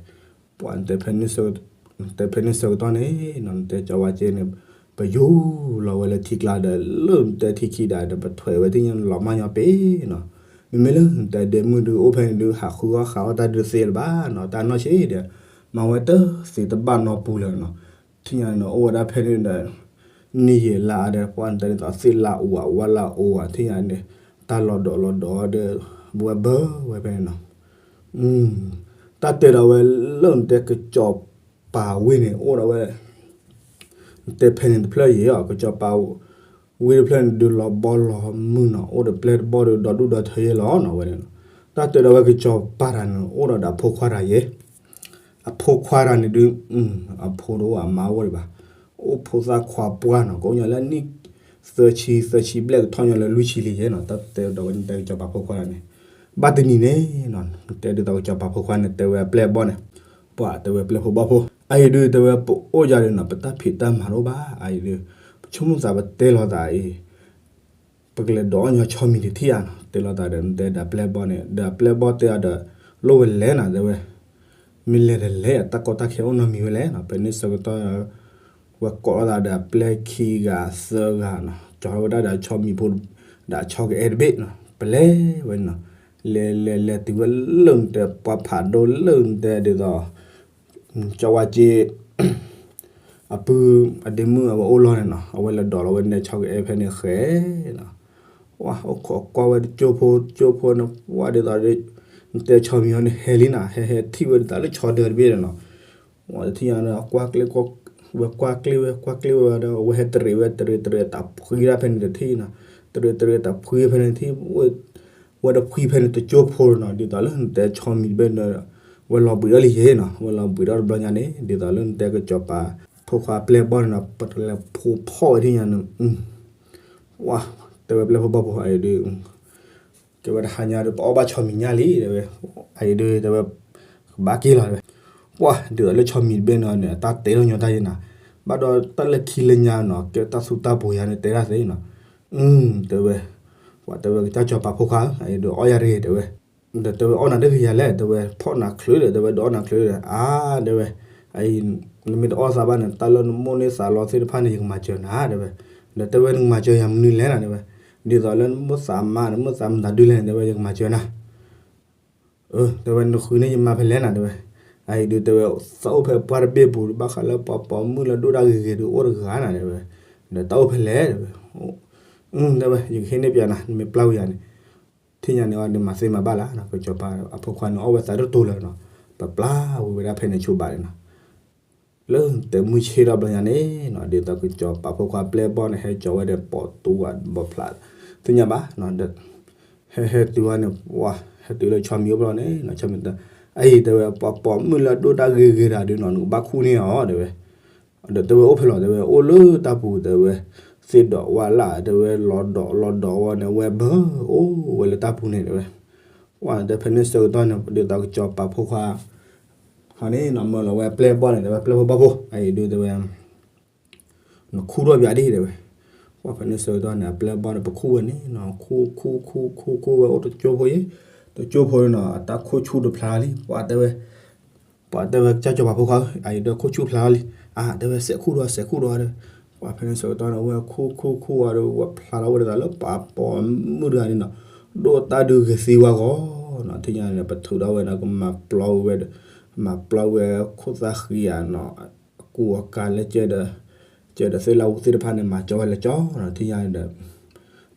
ပှၤတဲ ဖဲန့ၣ်ဆၢကတီၢ်န့ၣ်နီၤ နတဲကၠီဝါက့န့ၣ် ပယူၤလီၤဝဲလၢထံကျါဒီး လၢနတဲထံခံဒါဒီး ပထွဲးဝဲသ့ၣ်ညါလီၤမၢ်ညီပ့ၤနီၤ, မ့မ့ၢ်လၢနတဲဒ့မုၣ်ဒုးအိၣ်ဖဲန့ၣ်ဒုး ဟးဃုအီၣ်ဃးအီၣ်တၢ်ဒုးသ့လၢၤဘၣ်နီၤ တၢ်နီၢ်ဆံးဒီး မၤဝဲတသ့တဘၣ်နီတပူၤလၢၤနီၤ, ထံၣ်ညါန့ၣ် အိၣ်ဝဲဒၣ်ဖဲန့ၣ်ဒီး နံၣ်ယံာ်လါဒီး ပှၤနတဲဒ်သိးသ့ၣ်လါအိၣ်ဝဲ ဝါလါအိၣ်ဝဲ ထံၣ်ညါန့ၣ် တၢ်လီၤဒိးလီၤဒိးဒီး ဝဲဘၢဝဲဖဲန့ၣ်နီၤ, တၢ်တဲဒီးဝဲလၢနတဲကစီၤပၤဝ့ၢ်န့ၣ် အိၣ်ဒီးဝဲ နတဲဖဲန့ၣ်တဖျၢၣ်ယံၤအီၤ ကစီၤပၤဝ့ၢ်တဖျၢၣ်န့ၣ် ဒုးလီၤဘီလီၤမုၢ်နီၤ အိၣ်ဒီးပျဲၢ်တဘီၣ်ဒီး ဒီဒူၣ်ဒီထၢယဲလီၤနီၤ ဝဲန့ၣ်နီၤ, တၢ်တဲဒီးဝဲကစီၤပၤတဂၤန့ၣ် အိၣ်ဒီးဒီးအဖိခွါတဂၤယဲ အဖိခွါတဂၤန့ၣ်ဒုး အဖိတအိၣ်အမါအိၣ်ဒံးဘၣ်, အိၣ်ဖိသၣ်ခွါပှၢ်နီၤ ကအိၣ်ညီလၢနံၣ်သၢဆံ သၢဆံဘျဲၣ်ကထီၣ်ညီလၢလွံၢ်ဆံလံယဲနီၤ, တၢ်တဲဒီးဝဲနတဲကစီၤပၤဖိခွါတဂၤန့ၣ်, ဘၣ်တနံၤန့ၣ်နီၤ တဲဒ်သိးကစီၤပၤဖိခွါန့ၣ် တဲဝဲအပျဲၢ်အဘီၣ်န့ၣ်, ပှၤတဲဝဲပျဲၢ်ဖိဘီၣ်ဖိ အအံၤဒုးတဲဝဲပအိၣ်ယၤဒုးနီၤ ပတၢ်ဖံးတၢ်မၤတအိၣ်ဘၣ် အအံၤဒုး ပဆိကမိၣ်သးပတဲလီၤသးအံၤ ပကလဲၤဒိးအီၣ်ညီဆီမံၤတထံၣ်ဧါနီၤ တဲလီၤသးဒီး နတဲဒီးပျဲၢ်ဘီၣ်န့ၣ် ဒီးပျဲၢ်ဘီၣ်တဲအီၤဒီး လိၣ်ဝဲလဲၣ်နီၤ တဲဝဲ မ့ၢ်လဲၤဒီးလဲၤ တၢ်ကီတၢ်ခဲအိၣ်နီတမံၤဝဲလဲၣ်နီၤ ဖဲန့ၣ်ဆၢကတီၢ် ဝဲကိးလိာ်သးဒီးပျဲၢ်ခံဂၤသၢဂၤနီၤ ကၠီထီၣ်ဝဲဒၣ်ဒီးဆီမံၤဖိ ဒီးဆီကအဲၣ်တဘ့ၣ်နီၤ ပလဲၤဝဲနီၤ လဲၤလဲၤလဲၤတုၤဝဲလၢနတဲပှၢ်ဖးဒိၣ်လၢနတဲဒ်သိး ကၠီဝါက့ အပုၢ်အဒ့မုၣ်အဝဲအိၣ်လီၢ်န့ၣ်နီၤ အဝဲလဲၤဒိးလီၤဝဲန့ၣ် ဆီကအဲၣ်ဖဲန့ၣ်ဃဲနီၤ ဝဲအိၣ်ခိးကွၢ်ဝဲတကၠိဖိ ကၠိဖိန့ၣ် ဝဲဒ်သိး နတဲဆီမံၤအီၤန့ၣ် ဟဲလံနီၤ ဟဲဟဲထံၣ်ဝဲဒ်သိးလၢဆီဒၢတဘ့ၣ်ဒီးနီၤ ဝဲတထံၣ်ညါန့ၣ် ကွၢ်ကျ့ ဝဲကွၢ်ကျ့ဝဲ ကွၢ်ကျ့ဝဲဒီး ဝဲဟဲတရံးဝဲ တရံးတရံးတၢ်ဖှံဒၣ်ဖဲန့ၣ်တထံၣ်နီၤ တရံးတရံးတၢ်ဖှံဖဲန့ၣ်တထံၣ် ဝဲတဖှံဖဲန့ၣ်တကၠိဖိနီၤ ဒ်သိးလၢနတဲဆီမံၤတဘ့ၣ်ဒီး ဝဲလီၤဘှံးထီၣ်လံယဲနီၤ ဝဲလီၤဘှံးထီၣ်တဘျီညါန့ၣ် ဒ်သိးလၢနတဲကစီၤပၤဖိခွါပျဲၢ်ဘီၣ်န့ၣ်နီၤ ပတလဲၤဖိဖီၣ်ဝဲထံၣ်ညါန့ၣ် ဝဲ တဲဝဲပျဲၢ်ဖိဘီၣ်ဖိအံၤဒုး ကဲဝဲတဟါညါဒီး ပအီၣ်ဘၣ်ဆီမံၤညါလံ တဲဝဲ အံၤဒုး တဲဝဲ ကဘၣ်က့ၤလီၤ တဲဝဲ ပှၤ ဒ်သိးလၢဆီမံၤတဘ့ၣ်န့ၣ် အတၢ်တဲထီၣ်ညီတၢ်ယဲနီၤ ဘၣ်ဒီးတၢ်လၢခံလၢညါနီၤ ကဲတၢ်သူတၢ်ပူၤယၤန့ၣ် တဲဒၣ်သ့နီၤ တဲဝဲ ပှၤတဲဝဲ ကစၢ်ကစီၤပၤဖိခွါဧၢ အံၤဒုး အီၣ်ယၤတဂ့ၤ တဲဝဲ ဒီးတဲဝဲ အီၣ်နၤတဂ့ၤယၤလဲၣ် တဲဝဲ ဖီၣ်နၤချုးဒီး တဲဝဲ ဒီးအီၣ်နၤချုးဒီး အါ တဲဝဲ အံၤ နမ့ၢ်တအီၣ်သးဘၣ်န့ၣ် တၢ်လၢနမိၣ်န့ၢ်သးလီသ့ၣ်တဖၣ်န့ၣ် ယကမၤစၢၤနၤ တဲဝဲ ဒီးတဲဝဲ နကမၤစၢၤယၤမနုၤလဲၣ်နီၤ တဲဝဲ ဒ်သိးလၢနမိၣ်သးမါ နမိၣ်သးမတၤဒုလဲၣ်န့ၣ် တဲဝဲ ယကမၤစၢၤနၤ တဲဝဲ နဃုန့ၢ်ယမါဖဲလဲၣ်နၤ တဲဝဲ အံၤဒုး တဲဝဲ သးအိၣ်ဖဲပှၢ်တဘ့ၣ်ပူၤ ဘၣ်ဃးလၢပှၤပိာ်မုၣ်လၢဒိၣ်တၢ်ဂ့ၤဂ့ၤဒုး အိၣ်တဂၤနၤ တဲဝဲ ဒီးတၢ်အိၣ်ဖဲလဲၣ် တဲဝဲ တဲဝဲ ယကဟ့ၣ်န့ၢ်ပျးနၤ နမ့ၢ်ပျၢ်ဝံၤယၤန့ၣ် ထံၣ်ညါန့ၣ်အီၤ နမၤသ့မၤဘၣ်လၢ်နီၤ ကစီၤပၤအဖိခွါန့ၣ် အီၣ်ဝဲသးတတိၤလၢာ်နီၤ ပပျၢ်ဝံၤဝဲဒၣ်ဖဲန့ၣ်ဆိဘၣ်န့ၣ်နီၤ လၢတဲမုၢ်ဆ့ၣ်ထီၣ်ဘျီညါန့ၣ်နီၤ ဒ်သိးကစီၤပၤဖိခွါပျဲၢ်ဘီၣ်န့ၣ် ဟဲကၠီၤဝဲဒီးပိာ်တူဝါဘီဖျး သ့ၣ်ညါဘၣ်နီၤ ဒီး ဟဲဟဲတုၤဝဲန့ၣ် ပှၤ ဟဲတုၤလၢဆီမံၤအိၣ်ဘျီန့ၣ်နီၤ ဆီမံၤတၢ် အအံၤတဲဝဲ ပှၤပိာ်မုၣ်လၢဒိၣ်တၢ်ဂ့ၤဂ့ၤတၢ်ဒုးနီၤ နကဘၣ်ခူၣ်န့ၢ်အီၤ တဲဝဲ ဒီးတဲဝဲအိၣ်ဖဲလဲၣ် တဲဝဲ အိၣ်လၢတၢ်ပူၤ တဲဝဲ သ့ၣ်ဒိးဝါလၢ် တဲဝဲ လီၤဒိးလီၤဒိးဝဲန့ၣ် ဝဲဘၢအိၣ်ဝဲလၢတၢ်ပူၤန့ၣ် တဲဝဲ ပှၤတဲဖဲန့ၣ်ဆၢကတီၢ်န့ၣ် ဒ်သိးကစီၤပၤဖိခွါ ဟီန့ၣ်နီၤ မၢလီၤဝဲပျဲၢ်ဘီၣ်န့ၣ် တဲဝဲပျဲၢ်ဖိဘီၣ်ဖိ အအံၤဒုးတဲဝဲ နခူၣ်ထီၣ်ပၠးဒ်တဲဝဲ. ပှၤဖဲန့ၣ်ဆၢကတီၢ်န့ၣ် အပျဲၢ်ဘီၣ်န့ၣ် ပခူၣ်ဝဲန့ၣ်နီၤ ခူၣ်ခူၣ်ခူၣ်ခူၣ်ခူၣ်ဝဲအိၣ်တကၠိဖိယ့ၣ်, တကၠိဖိန့ၣ်နီၤ အတၢ်ခိၣ်ဆူၣ်တဖျါလံ ပှၤတဲဝဲ ပှၤတဲဝဲ ကၠၢ်ကၠီၤပၤဖိခွါဧၢ အအံၤဒုးခိၣ်ဆူၣ်ဖျါလံ, အတဲဝဲစဲးခူၣ်ဒီး စဲးခူၣ်ဒီးဒီး, ပှၤဖဲန့ၣ်ဆၢကတီၢ်န့ၣ် အဝဲခူၣ်ခူၣ်ခူၣ်ဝဲဒီး ဝဲဖျါထီၣ်ဝဲဒ်သိးလၢပှၤပိာ်မုၣ်တဂၤန့ၣ်နီၤ, ဒိၣ်တၢ်ဒုးဂ့ၤသံဝဲဂီၢ်နီၤ, ထံၣ်ညါန့ၣ် ပထုးထီၣ်ဝဲန့ၣ် ကမၤပျီဝဲ မၤပျီဝဲခိၣ်သၣ်ဃံဧါနီၤ, အကူအကၤလၢကၢၢ်ဒီး ကၢၢ်ဒီးသ့ၣ်လၢအူသ့ၣ်တဖၣ်န့ၣ် မၤကၠီဝဲလၢကၠီနီၤ, ထံၣ်ညါန့ၣ်ဒီး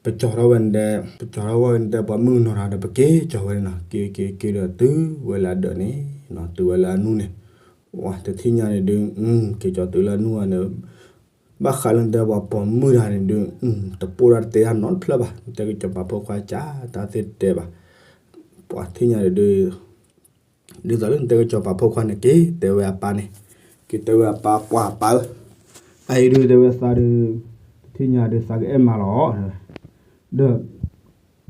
ပကၠီထီၣ်ဝဲန့ၣ်ဒီး ပကၠီထီၣ်ဝဲန့ၣ်ဒီး ပှၤမုၣ်ကနီၤတဂၤဒီး ပက့ၤကၠီဝဲန့ၣ်နီၤ, က့ၤက့ၤက့ၤဒီးတုၤဝဲလၢအဒၢးန့ၣ်နီၤ, တုၤဝဲလၢအနူၢ်န့ၣ်, ဝဲတထံၣ်ညါန့ၣ်ဒုး က့ၤကၠီတုၤလၢအနူၢ်ဂၤန့ၣ်, ဘၣ်ဃးလၢနတဲပှၤပိာ်မုၣ်တဂၤန့ၣ်ဒုး တပိၢ်ဒၣ်တတဲတၢ်နီတဖျၢၣ်ဘၣ်, နတဲကစီၤပၤဖိခွါကၠးတၢ်သ့ၣ်တဲဘၣ်, ပှၤထံၣ်ညါန့ၣ်ဒုး ဒ်သိးလၢနတဲကစီၤပၤဖိခွါန့ၣ် က့ၤတဲဝဲအပၢ်န့ၣ်, က့ၤတဲဝဲအပၢ် ပှၤအပၢ်ဧၢ, အအံၤဒုးတဲဝဲသးဒုး တထံၣ်ညါဒုးသးကအဲၣ်မးလီၤ, ဒီး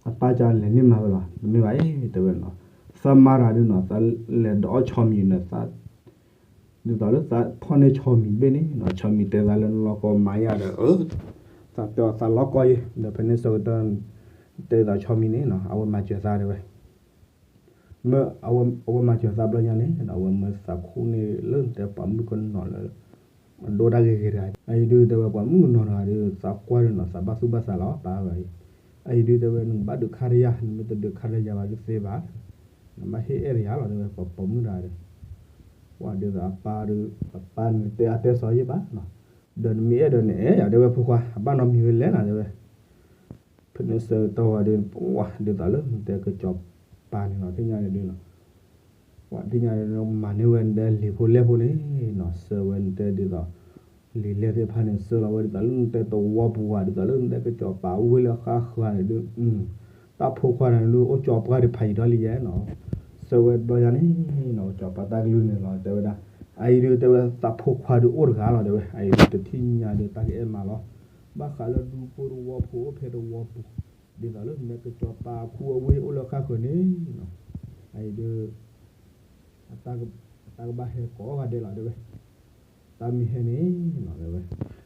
အပၢ်ကၠးလဲၤန့ၢ်မၤဝဲလီၤ, တမ့ၢ်ဘၣ်အံၤ တဲဝဲနီၤ, သးမါတဂၤဒုးနီၤ သးလဲၤဒီးအီၣ်ဆီမံၤန့ၣ် သး ဒ်သိးလၢသးဖီၣ်န့ၢ်ဆီမံၤတဘ့ၣ်န့ၣ်နီၤ, ဆီမံၤတဲသးလၢနလီၢ်ကီမၤယၤဒီး သးတဲအီၤသးလီၢ်ကီယဲ, ဒီးဖဲန့ၣ်ဆၢကတီၢ် တဲဒ်သိးဆီမံၤန့ၣ်နီၤ အဝဲမၤစၢၤသးတဲဝဲ မ့ၢ်အဝဲမၤစၢၤသးဘျီညါန့ၣ် အဝဲမၢသးခူၣ်န့ၢ်လၢနတဲပှၤမုၣ်ကနီၤလၢ အဒိၣ်တၢ်ဂ့ၤဂ့ၤတဂၤ, အအံၤဒုးတဲဝဲပှၤမုၣ်ကနီၤတဂၤဒီး သးကွၢ်ဒီးနီၤ သးဘၣ်သူၣ်ဘၣ်သးလီၤ ပၢ်ဝဲအံၤ, အအံၤဒုးတဲဝဲနကဘၣ်ဒုးခါတယၤ နမ့ၢ်တဒုးခါတယၤဘၣ်ဒုးသ့ဘၣ်, နဘၣ်ဟ့ၣ်အဲၣ်တယၤလီၤ တဲဝဲပှၤပိာ်မုၣ်တဂၤဒီး, ပှၤဒ်သိးအပၢ်ဒီး အပၢ်န့ၣ်တဲအါတဲစီၤယဲၢ်ဘၣ်, ဒီးနမ့ၢ်အဲၣ်ဒီးနအဲၣ်ယၤ တဲဝဲဖိခွါ အဘၣ်နီတမံၤဝဲလဲၣ်နီၤ တဲဝဲ ဖဲန့ၣ်ဆၢကတီၢ်ဝဲဒီး ပှၤဒ်သိးလၢနတဲကစီၤပၤန့ၣ်နီၤ ထံၣ်ညါန့ၣ်ဒုးနီၤ, ပှၤထံၣ်ညါန့ၣ် မၤန့ၢ်ဝဲနတဲလံာ်ဖိလဲၢ်ဖိန့ၣ်နီၤ ဆှၢဝဲနတဲဒ်သိး လံာ်လဲၢ်သ့ၣ်တဖၣ်န့ၣ် ဆှၢလီၤဝဲဒ်သိးလၢနတဲတဝီပူၤဧါ ဒ်သိးလၢနတဲကစီၤပၤဝ့ၢ်လၢဃၣ်ဃၢၤန့ၣ်ဒုး တၢ်ဖိခွါတဂၤန့ၣ်ဒုး အိၣ်ကၠီပှၢ်ဒံးဖးယံၤထီၣ်လံယဲနီၤ, ဆှၢဝဲတဘျီညါန့ၣ်နီၤ ကစီၤပၤတၢ်ကလုၢ်န့ၣ်လီၤ တဲဝဲဒၣ်, အအံၤဒုးတဲဝဲသးဖိခွါဒုးအိၣ်တဂၤလီၤ တဲဝဲ အအံၤဒုးတထံၣ်ညါဒုးတၢ်ကအဲၣ်မးလီၤ, ဘၣ်ဃးလၢဒူဖိတဝီဖိအိၣ်ဖဲတဝီပူၤ, ဒ်သိးလၢနတဲကစီၤပၤခူအဝ့ၢ်အိၣ်လၢဃၣ်ဃၢၤန့ၣ်နီၤ, အအံၤဒုး အတၢ်ကဘၣ်ဟဲကိးဂၤဒဲးလီၤ တဲဝဲ, တၢ်မ့ၢ်ဟဲန့ၣ်နီၤ တဲဝဲ,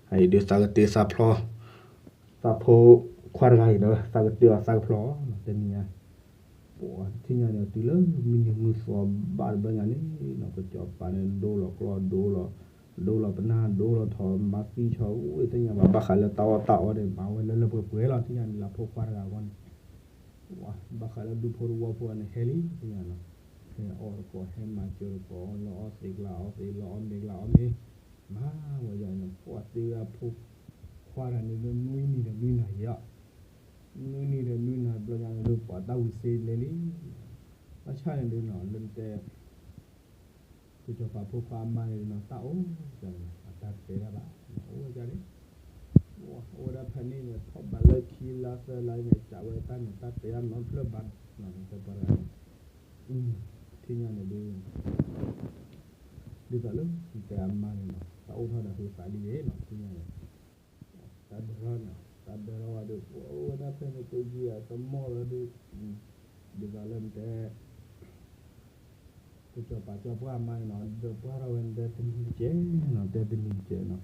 အအံၤဒုးသးကတ့သးဖျီ သးဖိခွါတဂၤအံၤဒီး သးကတ့အီၤသးကဖျီနီၤ တနံၤညါ, ပှၤတထံၣ်ညါန့ၣ် တုၤလၢမုၢ်နံၤမုၢ်သီဘၣ်တဘျီညါန့ၣ်နီၤ ကစီၤပၤန့ၣ်ဒိလီၤကျီၢ်ဒိလီၤ, ဒိလီၤပနၢ်ဒိလီၤထီၣ်မၤသံဆီ အိၣ်တသ့ၣ်ညါဘၣ် ဘၣ်ဃးလၢတၢ်အီၣ်တၢ်အီန့ၣ် မၤဝဲလၢလၢပှဲၤပှဲၤလီၤ တထံၣ်ညါန့ၣ်လၢဖိခွါတဂၤအဂီၢ်န့ၣ် ဘၣ်ဃးလၢဒူဖိတဝီဖိန့ၣ် ဟဲလံ သ့ၣ်ညါနီၤ, ဟဲအီၣ်တကိး ဟဲမၤစၢၤတကိး လၢအီၣ်သ့ကျါအီၣ်သ့ လၢအီၣ်မ့ၤကျါအီၣ်မ့ၤ, မၤဝဲယၤန့ၣ် ပှၤသ့ဝဲအဖိခွါတဂၤန့ၣ် နွံနံၤဒီးနွံနၤယံၤအီၤ, နွံနံၤဒီးနွံနၤဘျီညါန့ၣ်ဒုး ပှၤတၢ်ဝံၤစ့လဲလံ, ဘၣ်ဆၣ်န့ၣ်ဒုးနီၤ လၢနတဲ ကစီၤပၤဖိခွါအမါန့ၣ်နီၤ တၢ်အိၣ်ဒ်န့ၣ် အတၢ်တဲတၢ်ဘၣ် အိၣ်ဝဲဒၣ်န့ၣ်, အိၣ်ဝဲဒၣ်ဖဲန့ၣ်န့ၣ် ထီၣ်ဘးလၢခံလါသၢလါန့ၣ် စးဝဲတၢ်န့ၣ် တၢ်တဲတၢ်နီတဖျၢၣ်ဘၣ်နီၤ နတဲပှၤတဂၤန့ၣ်, ထံၣ်ညါန့ၣ်ဒုး ဒ်သိးလၢနတဲအမါန့ၣ်နီၤ တၢ်အိၣ်ထီၣ်ဒီးဟုသးဒ်န့ၣ်နီၤ ထံၣ်ညါန့ၣ် တၢ်ဒၢထီၣ်န့ၣ် တၢ်ဒၢထီၣ်ဝဲဒီး ပှၤအိၣ်ဝဲဒၣ်ဖဲန့ၣ် ကိးယံာ်အတမီၢ်လီၤဒုး, ဒ်သိးလၢနတဲ ကစီၤပၤကၠီပှၢ်အမါန့ၣ်နီၤ ဒၢပှၢ်ထီၣ်ဝဲနတဲတနံၤတကဲးနီၤ တဲတနံၤတကဲးနီၤ,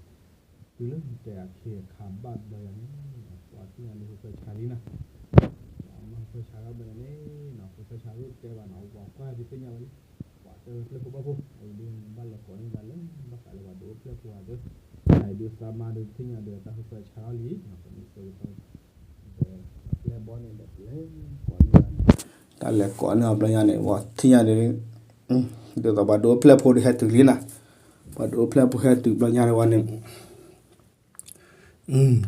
တုၤလၢနတဲအခ့အခါဘၣ်တဘျီယၤန့ၣ် ပှၤထံၣ်ညါန့ၣ် ဟူးဖၢဆးလံနီၤ, မၤဟူးဖၢဆးထီၣ်ဘၣ်န့ၣ်နီၤ ဟူးဖၢဆးတတဲဘၣ်နီၤ ပှၤကွၢ်ဒုးသ့ၣ်ညါဝဲလံ ပှၤတဲဝဲပျဲၢ်ဖိဘီၣ်ဖိ အအံၤဒုးနဘၣ်လဲၤကိးန့ၢ်သးလၢ ဘၣ်ဃးလၢပှၤဒုးအိၣ်ဖျဲၣ်ဖိအဂၤသ့, အအံၤဒုးသးမါဒုးထံၣ်ညါဒုးတၢ်ဟူးဖၢဆးထီၣ်လံ, ပှၤလဲၤကိးန့ၢ်အီၤဘျီညါန့ၣ် ပှၤထံၣ်ညါဒုး ဒ်သိးပှၤဒုးအိၣ်ဖျဲၣ်ဖိဒုးဟဲတုၤလံနီၤ, ပှၤဒုးအိၣ်ဖျဲၣ်ဖိဟဲတုၤဘျီညါန့ၣ်ဝဲန့ၣ်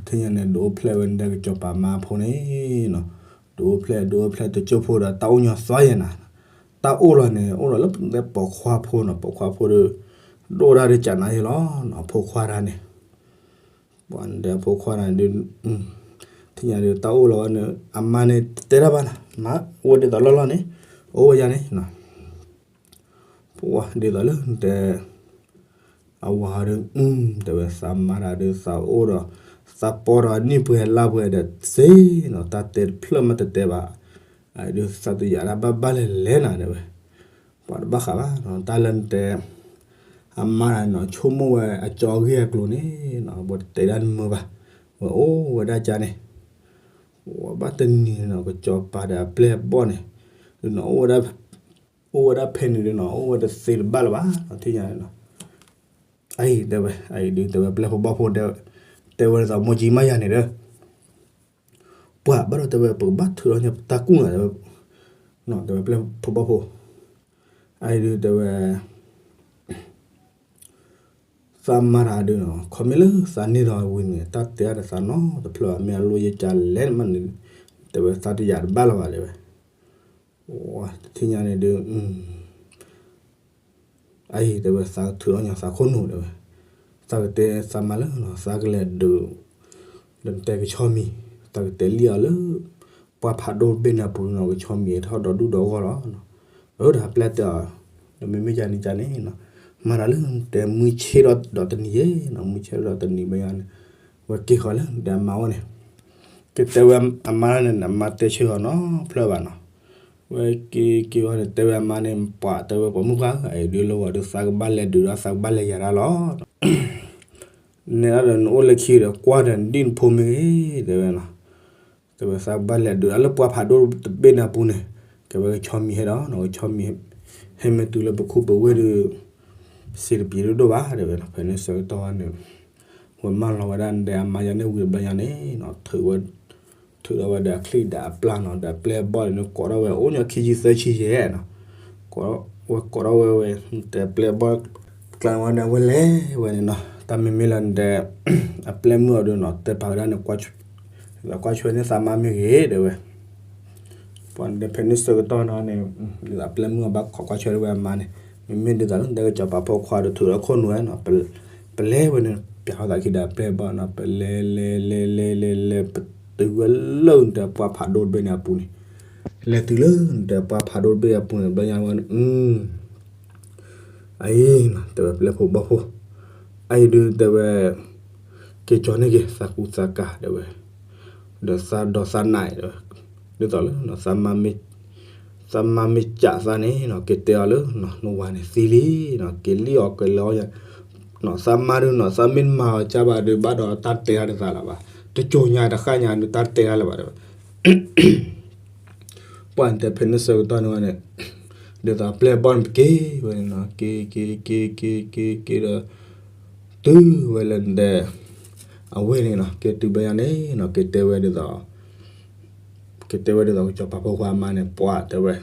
ထံၣ်ညါန့ၣ် ဒုးအိၣ်ဖျဲၣ်ဝဲန့ၣ်ဒီးကစီၤပၤမါဖိန့ၣ်နီၤ, ဒုးအိၣ်ဖျဲၣ် ဒုးအိၣ်ဖျဲၣ်တကၠိဖိဒီးတၢ်အိၣ်ညီသွါယဲၢ်နၤ, တၢ်အိၣ်လီၤန့ၣ် အိၣ်လီၤလၢပတဲပိာ်ခွါဖိနီၤ, ပိာ်ခွါဖိဒီး ဒိၣ်ဒၣ်ဒီးကနၤယဲၢ်လီၤနီၤ, ဖိခွါတၢ်န့ၣ် ပှၤန့ၣ်ဒီးဖိခွါတၢ်န့ၣ်ဒုး ထံၣ်ညါဒုးတၢ်အိၣ်လီၤဝဲန့ၣ် အမါန့ၣ်တဲတၢ်ဘၣ်နီၤ, မါအိၣ်ဒ်သိးလီၢ်လီၢ်န့ၣ် အိၣ်ဝဲယၤန့ၣ်နီၤ ပှၤဒ်သိးလၢနတဲ အဝၤဒီး တဲဝဲသးမါတၢ်ဒီးသးအိၣ်ဒီး သးပီဒီးအနံၣ်ပှဲၤလါပှဲၤဒီးစ့နီၤ, တၢ်တဲတဖျၢၣ်မ့ၢ်တတဲဘၣ်, ဒုးသးတယာ်ဒၣ်ဘၣ်ဘၣ်လဲၣ်လဲၣ်နၤတဲဝဲ, ပှၤတဘၣ်ဃးဘၣ်နီၤ တၢ်လၢနတဲ အမါတဂၤနီၤ ဆိကမိၣ်ဝဲအကၠီအဂ့ၢ်အကျိၤန့ၣ်နီၤ ပတတဲဒၣ်နမုာ်ဘၣ်, ဝဲအိၣ်ဝဲဒၣ်ကါန့ၣ်, ဝဲဘၣ်တနံၤနီၤ ကစီၤပၤဒီးအပျဲၢ်အဘီၣ်န့ၣ် ဒုးနီၤ အိၣ်ဝဲဒၣ်ဖဲန့ၣ်ဒုးနီၤ အိၣ်ဝဲတသ့တဘၣ်လၢၤဘၣ်နီၤ ထံၣ်ညါန့ၣ်နီၤ, အအံၤတဲဝဲ အအံၤဒုးတဲဝဲပျဲၢ်ဖိဘီၣ်ဖိ တဲဝဲဒ်သိးမိၢ်ကၠံမါယၤန့ၣ်ဒီး ပှၤဘၣ်ဒီးတဲဝဲ ပကဘၣ်ထုးထီၣ်ညါပတၢ်ကူၣ်နီၤ တဲဝဲ, တဲဝဲပျဲၢ်ဖိဘီၣ်ဖိ, အအံၤဒုးတဲဝဲ သးမါတဂၤဒုးနီၤ ခီမ့ၢ်လၢသးန့ၢ်ဒီးဝံၤန့ၣ် တၢ်တဲအါဒီးသးနီတဖျၢၣ်ဘၣ် မ့ၢ်အလိၣ်ယကလဲၣ်မးန့ၣ် တဲဝဲသးတယာ်တဘၣ်လၢၤဘၣ်တဲဝဲ, တထံၣ်ညါန့ၣ်ဒုး အအံၤတဲဝဲသးကထုးထီၣ်ညါသးခိၣ်နူာ်တဲဝဲ, သးကတဲသးမါလၢ သးကလဲၤဒုး ဒီးနတဲကဆီမံၤ သးကတဲလံအီၤလၢ ပှၢ်ဖးဒိၣ်တဘ့ၣ်န့ၣ်အပူၤနီၤ ကဆီမံၤထီၣ်ဒီးဒူၣ်ဒီးဂီၢ်လီၤ, အၢ ဒီးအပျဲၢ်တဲအီၤ ဒီးမ့မ့ၢ်ယၤန့ၣ်ယၤန့ၣ် မၤတၢ်လၢနတဲမုၢ်ဆ့ၣ်ဒီးတနံၤယဲနီၤ မုၢ်ဆ့ၣ်ဒီးတနံၤဘၣ်ယၤန့ၣ် ဝဲက့ၤဃီၤလၢနတဲအမါအိၣ်န့ၣ် ကတဲဝဲအမါန့ၣ် အမါတဲဆၢဃီၤနီတဖျၢၣ်ဘၣ်နီၤ, ဝဲက့ၤက့ၤဃီၤန့ၣ် တဲဝဲအမါန့ၣ် ပှၤတဲဝဲပှၤမုၣ်ပှၢ်ဧၢ အအံၤဒုးလၢဝဲဒီးသးကဘၣ်လဲၤဒုးဒီးသးကဘၣ်လဲၤယၤတၢ်လီၤ နဲဒၣ်ဒီးနအိၣ်လၢခံဒီးကွၢ်ဒီးနဒံၣ်နဖိမ့ၢ်ဂ့ၤ တဲဝဲနီၤ, တဲဝဲသးကဘၣ်လဲၤဒုးအလၢပှၢ်ဖးဒိၣ်တဘ့ၣ်န့ၣ်အပူၤန့ၣ် ကဲဝဲကဆီမံၤဟဲဒီးနီၤ ကဆီမံၤ ဟဲမ့ၢ်တုၤလၢပခူပဝ့ၢ်ဒီး စံးတပံၤဒိၣ်ဒိၣ်ဘၣ်တဲဝဲနီၤ ဖဲန့ၣ်ဆၢကတီၢ်န့ၣ် ဝဲမၢလီၤဝဲဒၣ်နတဲအမါယၤန့ၣ်ဝံၤတဘျီညါန့ၣ်နီၤ ထုးဝဲ ထုးထီၣ်ဝဲဒီးအချံဒီးအပျၢ်နီၤ ဒီးအပျဲၢ်အဘီၣ်န့ၣ် ကိးထီၣ်ဝဲအိၣ်ညီခံဆံသၢဆံယဲနီၤ, ဝဲကိးထီၣ်ဝဲဝဲ တဲပျဲၢ်အဘီၣ် ကျါဝဲန့ၣ် ဝဲလဲၤဝဲန့ၣ်နီၤ တၢ်မ့မ့ၢ်လၢနတဲ အပျဲၢ်မုၣ်အီၤဒုးနီၤ တဲပာ်ဝဲဒၣ်န့ၣ် ကွၢ်ဆွဲန့ၢ်သးမါမ့ၢ်ဂ့ၤတဲဝဲ ပှၤနတဲဖဲန့ၣ်ဆၢကတီၢ်နီၤန့ၣ် ဒ်သိးအပျဲၢ်မုၣ်အီၤဘၣ်ခိးကွၢ်ဆွဲဝဲအမါန့ၣ် မ့မ့ၢ်ဒ်သိးလၢနတဲကစီၤပၤဖိခွါဒီးထုးထီၣ်ခိၣ်နူာ်ဝဲနီၤ ပလဲၤဝဲန့ၣ် ပျဲဟီၣ်သးခံဒီးအပျဲၢ်အဘီၣ်နီၤ ပလဲၤလဲၤလဲၤလဲၤလဲၤလဲၤ ပတုၤဝဲလၢနတဲပှၢ်ဖးဒိၣ်တဘ့ၣ်န့ၣ်အပူၤန့ၣ် လဲၤတုၤလၢနတဲပှၢ်ဖးဒိၣ်တဘ့ၣ်အပူၤန့ၣ် ဘျီညါဝဲ အအံၤ တဲဝဲပျဲၢ်ဖိဘီၣ်ဖိ အအံၤဒုးတဲဝဲ က့ၤကၠီၤန့ၢ်က့ၤသးကူသးကၤတဲဝဲ ဒီးသးဒီးသးနးတဲဝဲ ဒ်သိးလၢ သးမါမ့ၢ်ကးသးန့ၣ်နီၤ က့ၤတဲအီၤလၢ နဝၤန့ၣ်သံလံနီၤ က့ၤလံအီၤကလဲၤအီၤယၤ သးမါဒုးနီၤ သးမ့ၢ်တမၤအီၤကၢ်ဘၣ်ဒုး ဘၣ်ဒီးတၢ်တဲတၢ်ဒ်သးလၢၤဘၣ် တကိၤညါတဃၣ်ညါဒုး တၢ်တဲတၢ်လၢၤဘၣ်တဲဝဲ ပှၢ်နတဲဖဲန့ၣ်ဆၢကတီၢ်န့ၣ်ဝဲန့ၣ် ဒ်သိးအပျဲၢ်အဘီၣ်န့ၣ် ပက့ၤဝဲန့ၣ်နီၤ က့ၤက့ၤက့ၤက့ၤက့ၤက့ၤဒီး တုၤဝဲလၢနတဲ အဝ့ၢ်န့ၣ်နီၤ က့ၤတုၤဘျီညါန့ၣ်နီၤ က့ၤတဲဝဲဒ်သိး က့ၤတဲဝဲဒ်သိးကစီၤပၤဖိခွါအမါန့ၣ် ပှၢ်တဲဝဲ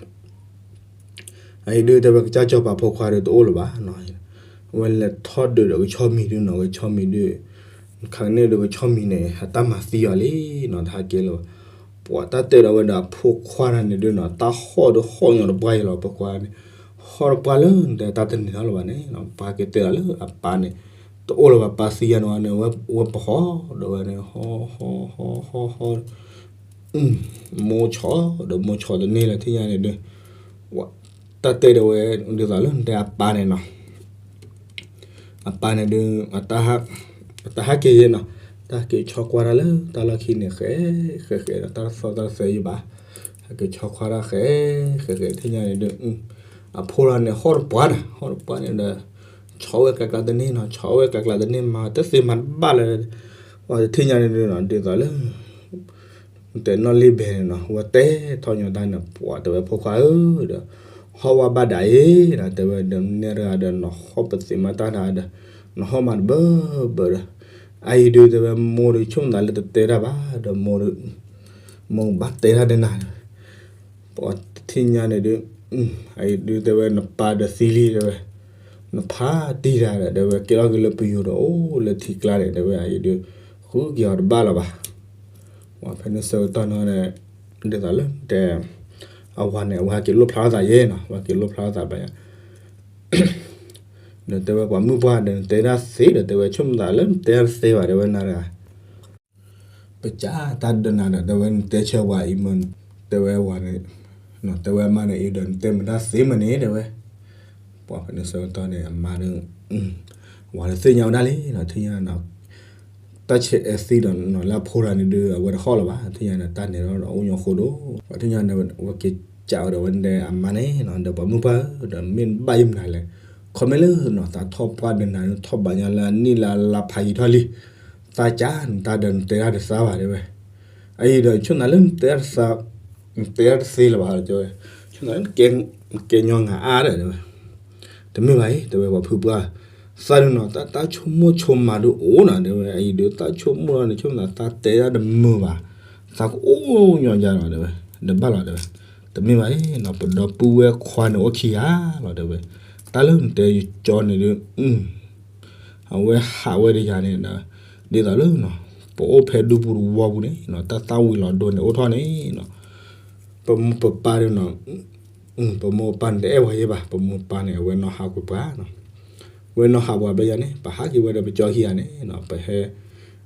အအံၤဒုးတဲဝဲကစၢ်စီၤပၤဖိခွါဒီးတအိၣ်လၢၤဘၣ်နီၤ ဝဲလဲၤထီၣ်ဒုးဒီးကဆီမံၤဒုးနီၤ ကဆီမံၤဒုး ခါကန့ၣ်ဒုးကဆီမံၤန့ၣ် အတၢ်မၤသံအီၤလံနီၤ တဟဲက့ၤလၢၤဘၣ် ပှၢ်တၢ်တဲဒီးဝဲဒီးအဖိခွါတဂၤန့ၣ်ဒုးနီၤ တၢ်ဟီၣ်ဒုးဟီၣ်ညီတပှၢ်အံၤလီၤ ဖိခွါန့ၣ် ဟီၣ်တပှၢ်လၢနတဲတၢ်တန့ၢ်ထီၣ်လၢၤဘၣ်န့ၣ် ပှၢ်က့ၤတဲဒီးလၢအပၢ်န့ၣ် တအိၣ်လၢၤဘၣ် ပၢ်သံယါန့ၣ်ဝဲန့ၣ် ဝဲပဟီၣ်ဒီးဝဲန့ၣ် ဟီၣ်ဟီၣ်ဟီၣ်ဟီၣ်ဟီၣ် မိၢ်ဆီၣ်ဒီးမိၢ်ဆီၣ်တန့ၢ်လၢၤ ထံၣ်ညါန့ၣ်ဒုး တၢ်တဲဒီးဝဲ ဒ်သိးလၢနတဲအပၢ်န့ၣ်နီၤ အပၢ်န့ၣ်ဒုး အတၢ်ဟးက့ၤယဲနီၤ တၢ်ဟးက့ၤဆီကွၢ်တၢ်လၢတၢ်လီၢ်ခံန့ၣ် ဃဲဃဲဃဲဒီး တၢ်သီၣ်တၢ်သဲယဘၣ် ဟးက့ၤဆီကွၢ်တၢ်ဃဲဃဲဃဲ ထံၣ်ညါန့ၣ်ဒုး အဖိလီၤန့ၣ် ဟီၣ်တပှၢ်န့ၣ် ဟီၣ်တပှၢ်န့ၣ်ဒီး ဆီဝဲကျါကျါတန့ၢ်နီၤ ဆီဝဲကျါကျါတန့ၢ် မၤတသ့မၤတဘၣ်လၢၤ ပှၢ်တထံၣ်ညါန့ၣ်ဒုးနီၤ ဒ်သိးလၢ တဲနီၣ်လ့ဘဲန့ၣ်နီၤ ဝဲတဲထီၣ်ညီတၢ်န့ၣ် ပှၢ်တဲဝဲဖိခွါဧၢဒီး ဟီၣ်ဝဲဘၣ်ဒၣ်အံၤနီၤ တဲဝဲဒီးနဲတဂၤဒီး နဟီၣ်ပသ့မၤတၢ်တဂၤဒီး နဟီၣ်မၤတဘၢဘၢဒီး အအံၤဒုးတဲဝဲမိၢ်ဒုးဆိကမိၣ်သးလၢတတဲတၢ်ဘၣ်ဒီးမိၢ်ဒုး မိၢ်ဘၣ်တဲတၢ်ဒ်နၤ ပှၢ်တထံၣ်ညါန့ၣ်ဒုး အအံၤဒုးတဲဝဲနပၢ်ဒီးသံလံတဲဝဲ နဖးတံၢ်တၢ်ဒီး တဲဝဲကဲထီၣ်က့ၤလၢပယိၤဒီးအိၣ်လၢထံကျါန့ၣ် တဲဝဲအအံၤဒုး ဃုက့ၤအီၤတဘၣ်လၢၤဘၣ် ပှၢ်ဖဲန့ၣ်ဆၢကတီၢ်န့ၣ် ဒ်သိးလၢတဲ အဝၤန့ၣ် အဝၤဟဲက့ၤလိၣ်ဖျါထီၣ်သးယဲနီၤ အဝၤက့ၤလိၣ်ဖျါထီၣ်သးဘၣ်ယါ ဒီးတဲဝဲပှၤမုၣ်ပှၢ်ဒီးနတဲတၢ်သ့ဒီး တဲဝဲဆိကမိၣ်သးလၢနတဲတၢ်တသ့ဘၣ် တဲဝဲနၤတဂၤ ပစံးတၢ်ဒီးနၤဒီး တဲဝဲနတဲဆၢဝၤအံၤမ့ၢ် တဲဝဲဝၤန့ၣ် တဲဝဲအမါန့ၣ်အံၤဒီး နတဲမတၤသ့မ့ၢ်န့ၣ် တဲဝဲ ပှၢ်ဖဲန့ၣ်ဆၢကတီၢ်န့ၣ် အမါဒီး ဝၤဒီးသ့ၣ်ညါဝဲဒၣ်လံနီၤ ထံၣ်ညါနီၤ တၢ်ဆဲးအဲၣ်သံဒီးနီၤ လၢအဖိတဂၤန့ၣ်ဒုး အဝဲတဟီၣ်လၢၤဘၣ်. ထံၣ်ညါန့ၣ် တၢ်နဲၤဒီးအိၣ်ညီဃိဒီး ပှၤထံၣ်ညါန့ၣ် အဝဲက့ၤကးဝဲဒီးဝဲဒၣ်အမါန့ၣ်နီၤ ဒီးပှၤမုၣ်ပှၢ်ဧၢ ဒီးမ့ၢ်နဘၣ်ယမနုၤလဲၣ်, ခီမ့ၢ်လၢနီၤ သးထီၣ်ပှၢ်ဒီးနၤ ထီၣ်ဘးညါလၢအနံၣ်လၢအလါဖးယံာ်ထီၣ်လံ, သးကးနတၢ်ဒီးနတဲတၢ်တသးဘၣ်တဲဝဲ. အအံၤဒီး ဆိၣ်နၤလၢနတဲတၢ်တသး နတဲတၢ်တသ့လၢၤဘၣ်တဲဝဲ, ဆိၣ်နၤလၢနကဲညီနၤအါဒီးတဲဝဲ. တမ့ၢ်ဘၣ်အံၤ တဲဝဲ ပှၤဖုပှၢ်, သးဒုးနီၤ တၢ်ဆိကမိၣ်ဆိကမးဒုးအိၣ်နၤတဲဝဲ, အအံၤဒုး သးဆိကမိၣ်လီၤန့ၣ် ဆိကမိၣ်သးတဲတၢ်တမုာ်ဘၣ်, သးကအိၣ်ညီယါလီၤတဲဝဲ, ဒီးဘၣ်လီၤတဲဝဲ, တမ့ၢ်ဘၣ်အံၤနီၤ ပဒီပုၢ်ဝဲၢ်ခွါန့ၣ်အိၣ်ခံဂၤလီၤတဲဝဲ, တၢ်လၢနတဲယကၠီန့ၣ်ဒုး အဝဲဟးဝဲတယၤန့ၣ်ဒီး ဒ်သိးလၢနီၤ ပအိၣ်ဖဲဒူပူၤတဝီပူၤန့ၣ်နီၤ တၢ်သၣ်ဝံၤလီၤဒိန့ၣ်အိၣ်ထီၣ်န့ၣ်နီၤ ပမိၢ်ပပၢ်ဒုးနီၤ ပမိၢ်ပပၢ်န့ၣ်တအဲၣ်ဝဲယဲဘၣ်, ပမိၢ်ပပၢ်န့ၣ် အဝဲနီၢ်ဟးကွံာ်ပှၤနီၤ, ဝဲနီၢ်ဟးပှၤဘျီယၤန့ၣ် ပဟးက့ၤဝဲဒီးပကၠီခံဂၤန့ၣ်နီၤ ပဟဲ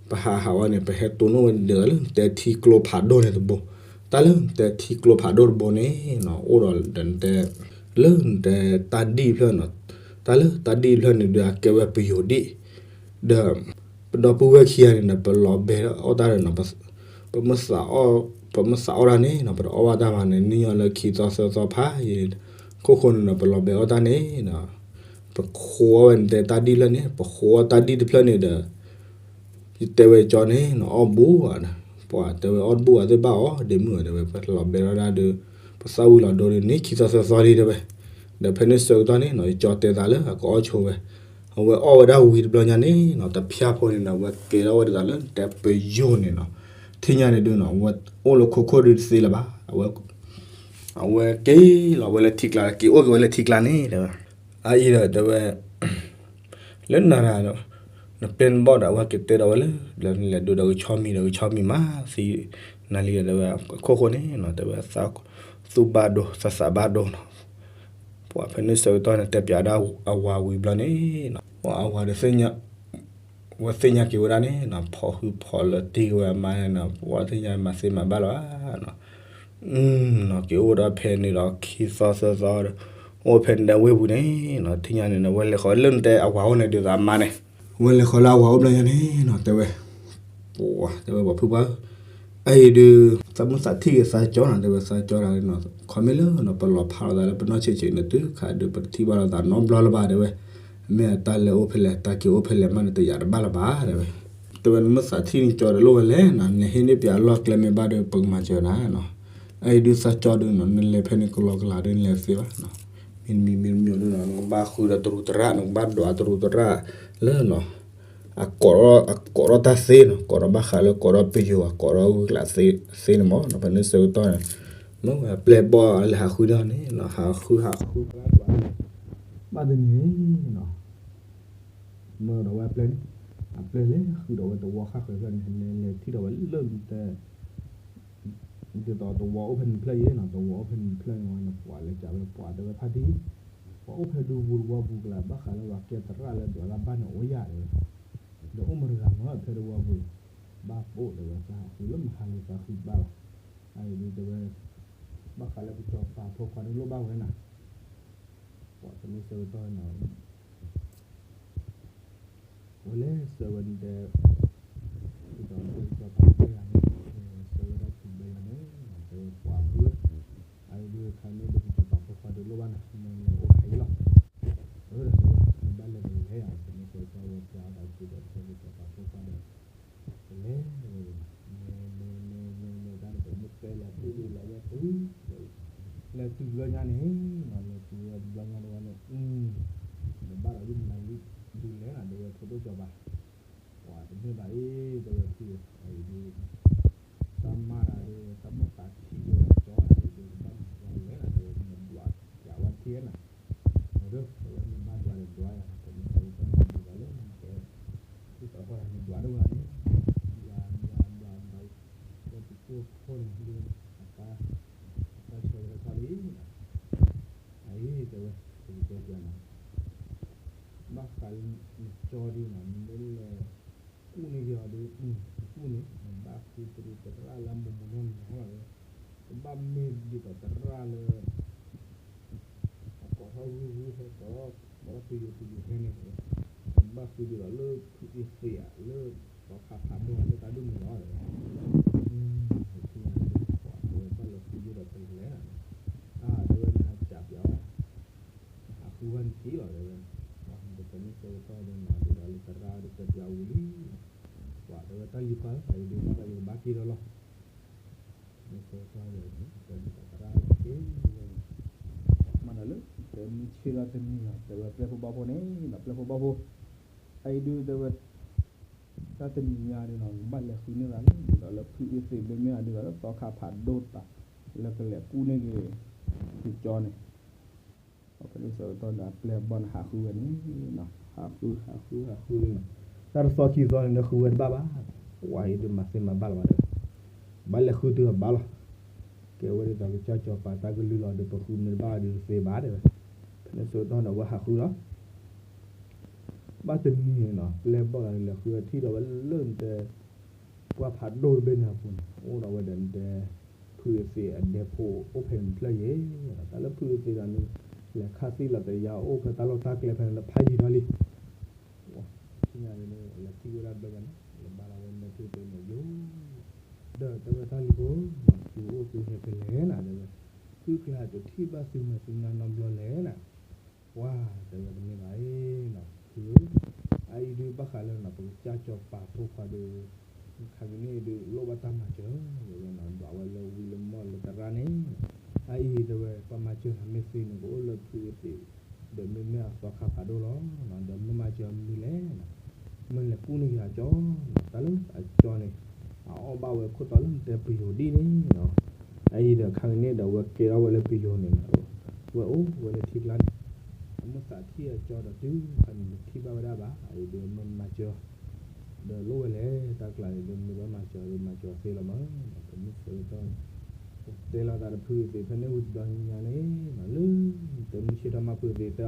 ပဟးဟးဝဲန့ၣ် ပဟဲတိၢ်နီၣ်ဝဲဒ်သိးလၢနတဲထံကျိဖးဒိၣ်န့ၣ်တဘိ, တၢ်လၢနတဲထံကျိဖးဒိၣ်တဘိန့ၣ်နီၤ အိၣ်ဒီးဒီးနတဲ လၢနတဲတၢ်ဒံၣ်တဖျၢၣ်နီၤ, တၢ်လၢတၢ်ဒံၣ်တဖျၢၣ်န့ၣ်ဒုးအကဲဝဲပယိၤဒံၣ်, ဒီး ပဒီပုၢ်ဝဲၢ်ခံဂၤန့ၣ်ဒီး ပလီၤဘဲအီၣ်တၢ်ဒီးနီၤ ပ ပမ့ၢ်သးအီၣ် ပမ့ၢ်သးအီၣ်တၢ်န့ၣ် နံၣ်ညီလၢခံသီသၢသီဖးယံာ် ခိၣ်ဃိန့ၣ်ဒီး ပလီၤဘဲအီၣ်တၢ်န့ၣ်နီၤ ပဃိအီၣ်ဝဲနတဲတၢ်ဒံၣ်တဖျၢၣ်န့ၣ် ပဃိအီၣ်တၢ်ဒံၣ်တဖျၢၣ်န့ၣ်ဒီး ယတဲဝဲကၠီန့ၣ်နီၤ အီၣ်ဘူးဧါ, ပှၤတဲဝဲအီၣ်တဘူးဧါ သ့ၣ်ဘၣ်အီၣ်ဒ့မုၣ်ဧါ တဲဝဲ ပလီၤဘဲထီၣ်ဒၣ်ဒီး ပသၣ်ဝံၤလီၤဒိဒီးန့ၣ် ခံသီသၢသီလံတဲဝဲ, ဒီးဖဲန့ၣ်ဆၢကတီၢ်န့ၣ်နီၤ ယကၠီတဲသးလၢအကအီၣ်ဆိဝဲ, အဝဲအီၣ်ဝဲဒၣ်ဝံၤတဘျီညါန့ၣ်နီၤ တဖၠၣ်ဖိန့ၣ်ဒီး အဝဲကဲထီၣ်ဝဲဒ်သိးလၢနတဲပယိၤန့ၣ်နီၤ, ထံၣ်ညါန့ၣ်ဒုးနီၤ အဝဲအိၣ်လၢခိခိၣ်ဒုးတသ့လၢၤဘၣ်, အဝဲ အဝဲက့ၤလီၤဝဲလၢထံကျါ က့ၤအိၣ်က့ၤဝဲလၢထံကျါန့ၣ်တဲဝဲ, အအံၤဒီးတဲဝဲ လၢနၤဒီး နပျဲၢ်နဘီၣ်ဒီး အဝဲက့ၤတဲဒီးဝဲလၢ လဲၤဒိးဒီးကဆီမံၤဒီး ကဆီမံၤမးသံနၤလံဒီး တဲဝဲ အခိၣ်ဃိန့ၣ်နီၤ တဲဝဲ သူၣ်ဘၣ်ဒိ သးသးဘၣ်ဒိနီၤ, ပှၤဖဲန့ၣ်ဆၢကတီၢ်န့ၣ် တဲပၠးဒၣ်အဝၤဝံၤဘျီန့ၣ်နီၤ ပှၤအဝၤဒီးသ့ၣ်ညါ ဝဲသ့ၣ်ညါက့ၤဝဲဒၣ်န့ၣ်နီၤ ဖီၣ်ဟုဖီၣ်လၢတံၢ်က့ၤဝဲအမါန့ၣ်နီၤ ပှၤသ့ၣ်ညါမၤသ့မၤဘၣ်လီၤဧါနီၤ, နီၤ က့ၤအိၣ်ဒီးဖဲန့ၣ်ဒီး ခံသီသၢသီဒီး အိၣ်ဖဲန့ၣ်ဒီးဝ့ၢ်ပူၤန့ၣ်နီၤ ထံၣ်ညါန့ၣ်နီၤ ဝဲလဲၤဃီၤလၢနတဲအဝၤအိၣ်န့ၣ်ဒုးသးအမါန့ၣ်, ဝဲလဲၤဃီၤလၢအဝၤအိၣ်ဘျီညါန့ၣ်နီၤ တဲဝဲ ပှၤတဲဝဲပှၤဖုပှၢ်ဧၢ, အအံၤဒုး သးမုၢ်သးထံၣ်က့ၤသးကၠီနီၤ တဲဝဲသးကၠီတဂၤန့ၣ်နီၤ ခီမ့ၢ်လၢနီၤ ပလီၤဖးလိာ်သးလၢပနီၢ်ဆံးဆံးန့ၣ် တုၤခါဒုး ပတထံၣ်ဘၣ်လိာ်သးနီတဘျီလၢၤဘၣ်တဲဝဲ, မ့ၢ်အတၢ်လဲၤအိၣ်ဖဲလဲၣ် တၢ်က့ၤအိၣ်ဖဲလဲၣ်မးန့ၣ် တယာ်တဘၣ်လၢၤဘၣ်တဲဝဲ, တဲဝဲနမုၢ်သးထံၣ်န့ၣ်ကၠီတလိၣ်ဝဲလဲၣ်နီၤ နဟ့ၣ်န့ၢ်ပၠးအလီၢ်ကျဲမ့ၢ်ဘၣ်ဒီး ပကမၤစၢၤနၤနီၤ, အအံၤဒုးသးကၠီဒုးနီၤ နလဲၤဖဲန့ၣ်ကလီကလီဒုး နလဲၤသ့ဘၣ်နီၤ, မ့မ့ၢ်မ့ၢ်မ့ၢ်ဒုးနီၤ နကဘၣ်ဃုဒီးတရူးတရၣ် နကဘၣ်ဒွးတရူးတရၣ်လၢနီၤ အကိး အကိးထီၣ်တၢ်သ့နီၤ ကိးထီၣ်ဘၣ်ဃးလၢကိးထီၣ်ပယိၤ အကိးထီၣ်ဂုာ်ကျးသ့န့ၣ်မးနီၤ ဖဲန့ၣ်ဆၢကတီၢ်န့ၣ် မ့ၢ်ဝဲအပျဲၢ်ဘီၣ်လဲၤဟးဃုန့ၣ်နီၤ ဟးဃုဟးဃု ဘၣ်တနံၤန့ၣ်နီၤ မၢဒီးဝဲအပျဲၢ်န့ၣ် အပျဲၢ်လဲၤဃုဒီးဝဲတဝီဃၣ်ဃၢၤဖျၢၣ်န့ၣ် လဲၤလဲၤထံၣ်ဒီးဝဲလၢနတဲ ဒ်သိးတဝီအိၣ်ဖဲန့ၣ်တဖျၢၣ်အံၤနီၤ တဝီအိၣ်ဖဲန့ၣ်တဖျၢၣ်န့ၣ်ဝဲန့ၣ် ပှၤလဲၤကးဝဲ ပှၤတဲဝဲဖါတံၢ် ပှၤအိၣ်ဖဲဒူပူၤတဝီပူၤကလး ဘၣ်ဃးလၢပှၤကဲသရၣ်လၢဒွးတၢ်ဘၣ်န့ၣ်အိၣ်ယၤတဲဝဲ, ဒီးအိၣ်မတဂၤမ့ၢ်ဖဲတဝီပူၤ ဘၣ်ပိာ်တဲဝဲ သးဟးဃုလၢမဟါလံ သးဃုဘၣ်လီၤ, အအံၤဒုးတဲဝဲ ဘၣ်ဃးလၢကစီၤပၤဖိခွါန့ၣ်လိၣ်ဘၣ်ဝဲနၤ ပှၤတမ့ၢ်ဆၢကတီၢ်နီၤ ဝဲလဲၤဆှၢဝဲတဲ ဒ်သိးကစီၤပၤဖိခွါယၤန့ၣ် ဆှၢဝဲဒၣ်ထူဘဲယၤန့ၣ် တဲဝဲပှၤဖု အအံၤဒုးခါန့ၣ်ဒုးကစီၤပၤဖိခွါဒုးလိၣ်ဘၣ်နၤ နလဲၤအိၣ်ခါအံၤလီၤ, အၢ ဒီးတဲဝဲ နဘၣ်လဲၤဒီးလဲၤယၤ ပမ့ၢ်ဆၢကတီၢ်ဝဲပျးအီၣ်သးက့ၤဒီးဆၢကစီၤပၤဖိခွါဒီး ပလဲၤဝဲ လဲၤလဲၤလဲၤလဲၤလဲၤတၢ်န့ၣ် ပမ့ၢ်တဲလဲၤတုၤဒုးလဲၤဝဲတုၤ လဲၤတုၤဘျီညါန့ၣ်နီၤ လဲၤတုၤဝဲတဘျီညါတဝဲန့ၣ် ဒီးဘၣ်ဒီးယမနၤလံ ဒုးလဲၤနၤ တဲဝဲဖိဒိၣ်စီၤပၤ ပှၤတမ့ၢ်ဘၣ်အံၤ တဲဝဲဖု အံၤဒုး တၢ်မၤတၢ်ဒီး တၢ်မိၢ်သးထံၣ်ဒီးကၠီအံၤဒုး တဘၣ်မၤလဲၤနၤ တဲဝဲမ့ၢ်ဒွးကးဝဲထံနၤ ဒီးတဲဝဲမ့ၢ်ဘၣ်ဒွးဒီးဒွးယၤ တမ့ၢ်တဲဝဲတၢ်မၤဒွးလၢနတဲ ဒ်သိးဃီတၢ်မ့ၢ်ဒွးတဝဲန့ၣ် ဘျးဘျးဘျးဘျး လၢပကၠိဖိန့ၣ်ဒုး အတၢ် အတၢ်ဆၢကတီၢ်လံ အအံၤတဲဝဲ ပကတဲပျးနၤ ဘၣ်ဃးလၢနကၠီဒုးနီၤ နမ့ၢ်လဲၤကူၣ်န့ၢ်က့ၤအီၤဒုး ကူၣ်န့ၢ် နဘၣ်ဃုတရူးတရၣ်လၢအမိၢ်မိၢ်နီၢ်နီၢ်လီၤ ကဘၣ်မ့ၢ်ဒ်သိးတရၣ်လၢ အကိးထီၣ်ဂုၢ်ဂုၢ်ဟဲကိးထီၣ် ကိးထီၣ်ပယိၤပယိၤဟဲန့ၣ် ကဘၣ်ဃုဒ်သိးလၢဖုအ့သ့းဧါ လၢ သီခါဖးဒိၣ်လၢတၢ်ဒိၣ်မုၢ်လီၤ, ပသ့ၣ်ညါလၢပှၤတဲဝဲဘၣ်လဲၤဃုဒ်ဒီးပလဲၤနၤ, အါ တဲဝဲနဟးကးပၠးအီၤ, နဟးဃုဝဲနထံၣ်လီၤ တဲဝဲ, ပမ့ၢ်ဆၢကတီၢ်ဒီးနၤဒ်ဒီးလၢသရၣ်ဒီးတဲပၠးဝံၤလံ, ပှၤတဲဝဲတၢ်လံၤပှၢ် အံၤဒုးဘၣ်ဒီးယကဘၣ်က့ၤဒီးလီၤ မ့ၢ်ဆၢကတီၢ်ဒီး တဲဒ်သိးသရၣ်က့ၤလီၤ, မ့ၢ်ဒီးလၢ တဲမုၢ်ဆ့ၣ်ထီၣ်တနံၤလီၤ တဲဝဲပျဲၢ်ဖိဘီၣ်ဖိန့ၣ် ပျဲၢ်ဖိဘီၣ်ဖိ, အအံၤဒုးတဲဝဲ တၢ်တနံၤညါဒုးနီၤ ကဘၣ်လဲၤဃုန့ၢ်သးလၢ ဒ်သိးလၢဖုအ့သ့ၣ် မ့မ့ၢ်အဒုးဒီးလၢသီခါဖးဒိၣ်တၢ် လၢကလဲၤကူၣ်န့ၢ်က့ၤ ကၠီန့ၣ် ပှၤဖဲန့ၣ်ဆၢကတီၢ်ဒီးအပျဲၢ်အဘီၣ်န့ၣ် ဟးဃုဝဲန့ၣ်, ဟးဃု ဟးဃု ဟးဃုန့ၣ်, တၢ်တသီခံသီန့ၣ် နဃုဝဲတဘၣ်ဘၣ်, ပှၤအံၤဒုးမၤသ့မၤဘၣ်လီၤဘၣ်ဒီး, ဘၣ်လဲၤဃုတုၤအဘၣ်လီၤ, ကဲဝဲဒ်သိးကစၢ်စီၤပၤတၢ်ကလုၢ်လီၤဒီး ပဃုမ့ၢ်တဘၣ်ဒီးတသ့ဘၣ်တဲဝဲ, ဖဲန့ၣ်ဆၢကတီၢ်ဒီးအဝဲဟးဃုလီၤ ဘၣ်တနံၤန့ၣ်နီၤ ပျဲၢ်ဘီၣ်ဒီးလဲၤဃုဝဲထံၣ်ဒီးဝဲလၢနတဲ ပှၢ်ဖးဒိၣ်တဘ့ၣ်န့ၣ်အပူၤန့ၣ် အိၣ်ဒီးဝဲဒီးနတဲ ဖုအ့သ့ၣ်အဒဲဖိအိၣ်ဖဲန့ၣ်တဖျၢၣ်ယဲၤ, တၢ်လၢဖုအ့သ့ၣ်ဒီးန့ၣ် လဲၤခါသံလီၤတယၤအိၣ်ဖဲတၢ်လီၢ်တၢ်ကျဲဖဲန့ၣ်လၢဖးယံၤထီၣ်လံ ထံၣ်ညါန့ၣ် လဲၤထံၣ်ဝဲဒၣ်ဘျီညါန့ၣ် လဲၤဘါလီၤဝဲနဖုအ့သ့ၣ်န့ၣ်ယိာ်, ဒီးတဲဝဲတၢ်လံၤဖိ သုအိၣ်သုဟဲဖဲလဲၣ်နၤ တဲဝဲ, ဖုကျါတထံၣ်ဘၣ်သုမဲာ်သုနါနီတဘျီလဲၣ်နၤ ပှၤတဲဝဲတမ့ၢ်ဘၣ်နီၤ ဖုဧၢ, အအံၤဒုးဘၣ်ဃးလၢနီၤ ပကစၢ်စီၤပၤဖိခွါဒီး ခါကန့ၣ်ဒုးလိၣ်ဘၣ်တၢ်မၤစၢၤ တဲဝဲနီၤ ဒွးဝဲလၢဝံလၢမီၢ်လၢသရၣ်န့ၣ်, အအံၤတဲဝဲ ပှၤမၤစၢၤနၤမ့ၢ်သ့န့ၣ် ကအိၣ်လၢဖုအ့သ့ၣ် ဒီးမ့မ့ၢ်အသီခါဖးဒိၣ်လီၤ, ဒီးမ့ၢ်မၤစၢၤမနုၤလဲၣ် မ့ၢ်လဲၤကူၣ်န့ၢ်က့ၤအကၠီ, တၢ်လၢအကၠီန့ၣ် အအီၣ်ဘၣ်ဝဲခိၣ်တီလၢနတဲပယိၤဒ်န့ၣ်နီၤ, အအံၤဒီးခါကန့ၣ်ဒီးဝဲကဲထီၣ်ဝဲလၢပယိၤန့ၣ် ဝဲအိၣ်ဝဲလၢထံကျါန့ၣ်, အမ့ၢ်သးထံၣ်အကၠီဒီးတုၤခါန့ၣ်ထံၣ်ဘၣ်ဝဲဒၣ်ဘၣ် အအံၤဒုးမ့ၢ်မၤစၢၤ ဒီးလိၣ်ဝဲလဲၣ် တၢ်ကျါန့ၣ် ဒုးမ့ၢ်ဘၣ်မၤစၢၤ ဒုးမၤစၢၤသ့လီၤမး, ပမ့ၢ်ဆၢကတီၢ်န့ၣ် တဲလီၤသးဒီးဖုအ့သ့ၣ် ဖဲန့ၣ်ဝံၤတဘျီညါန့ၣ် လၢ တဲမုၢ်ဆ့ၣ်ထီၣ်မးဖုအ့သ့ၣ်တဲ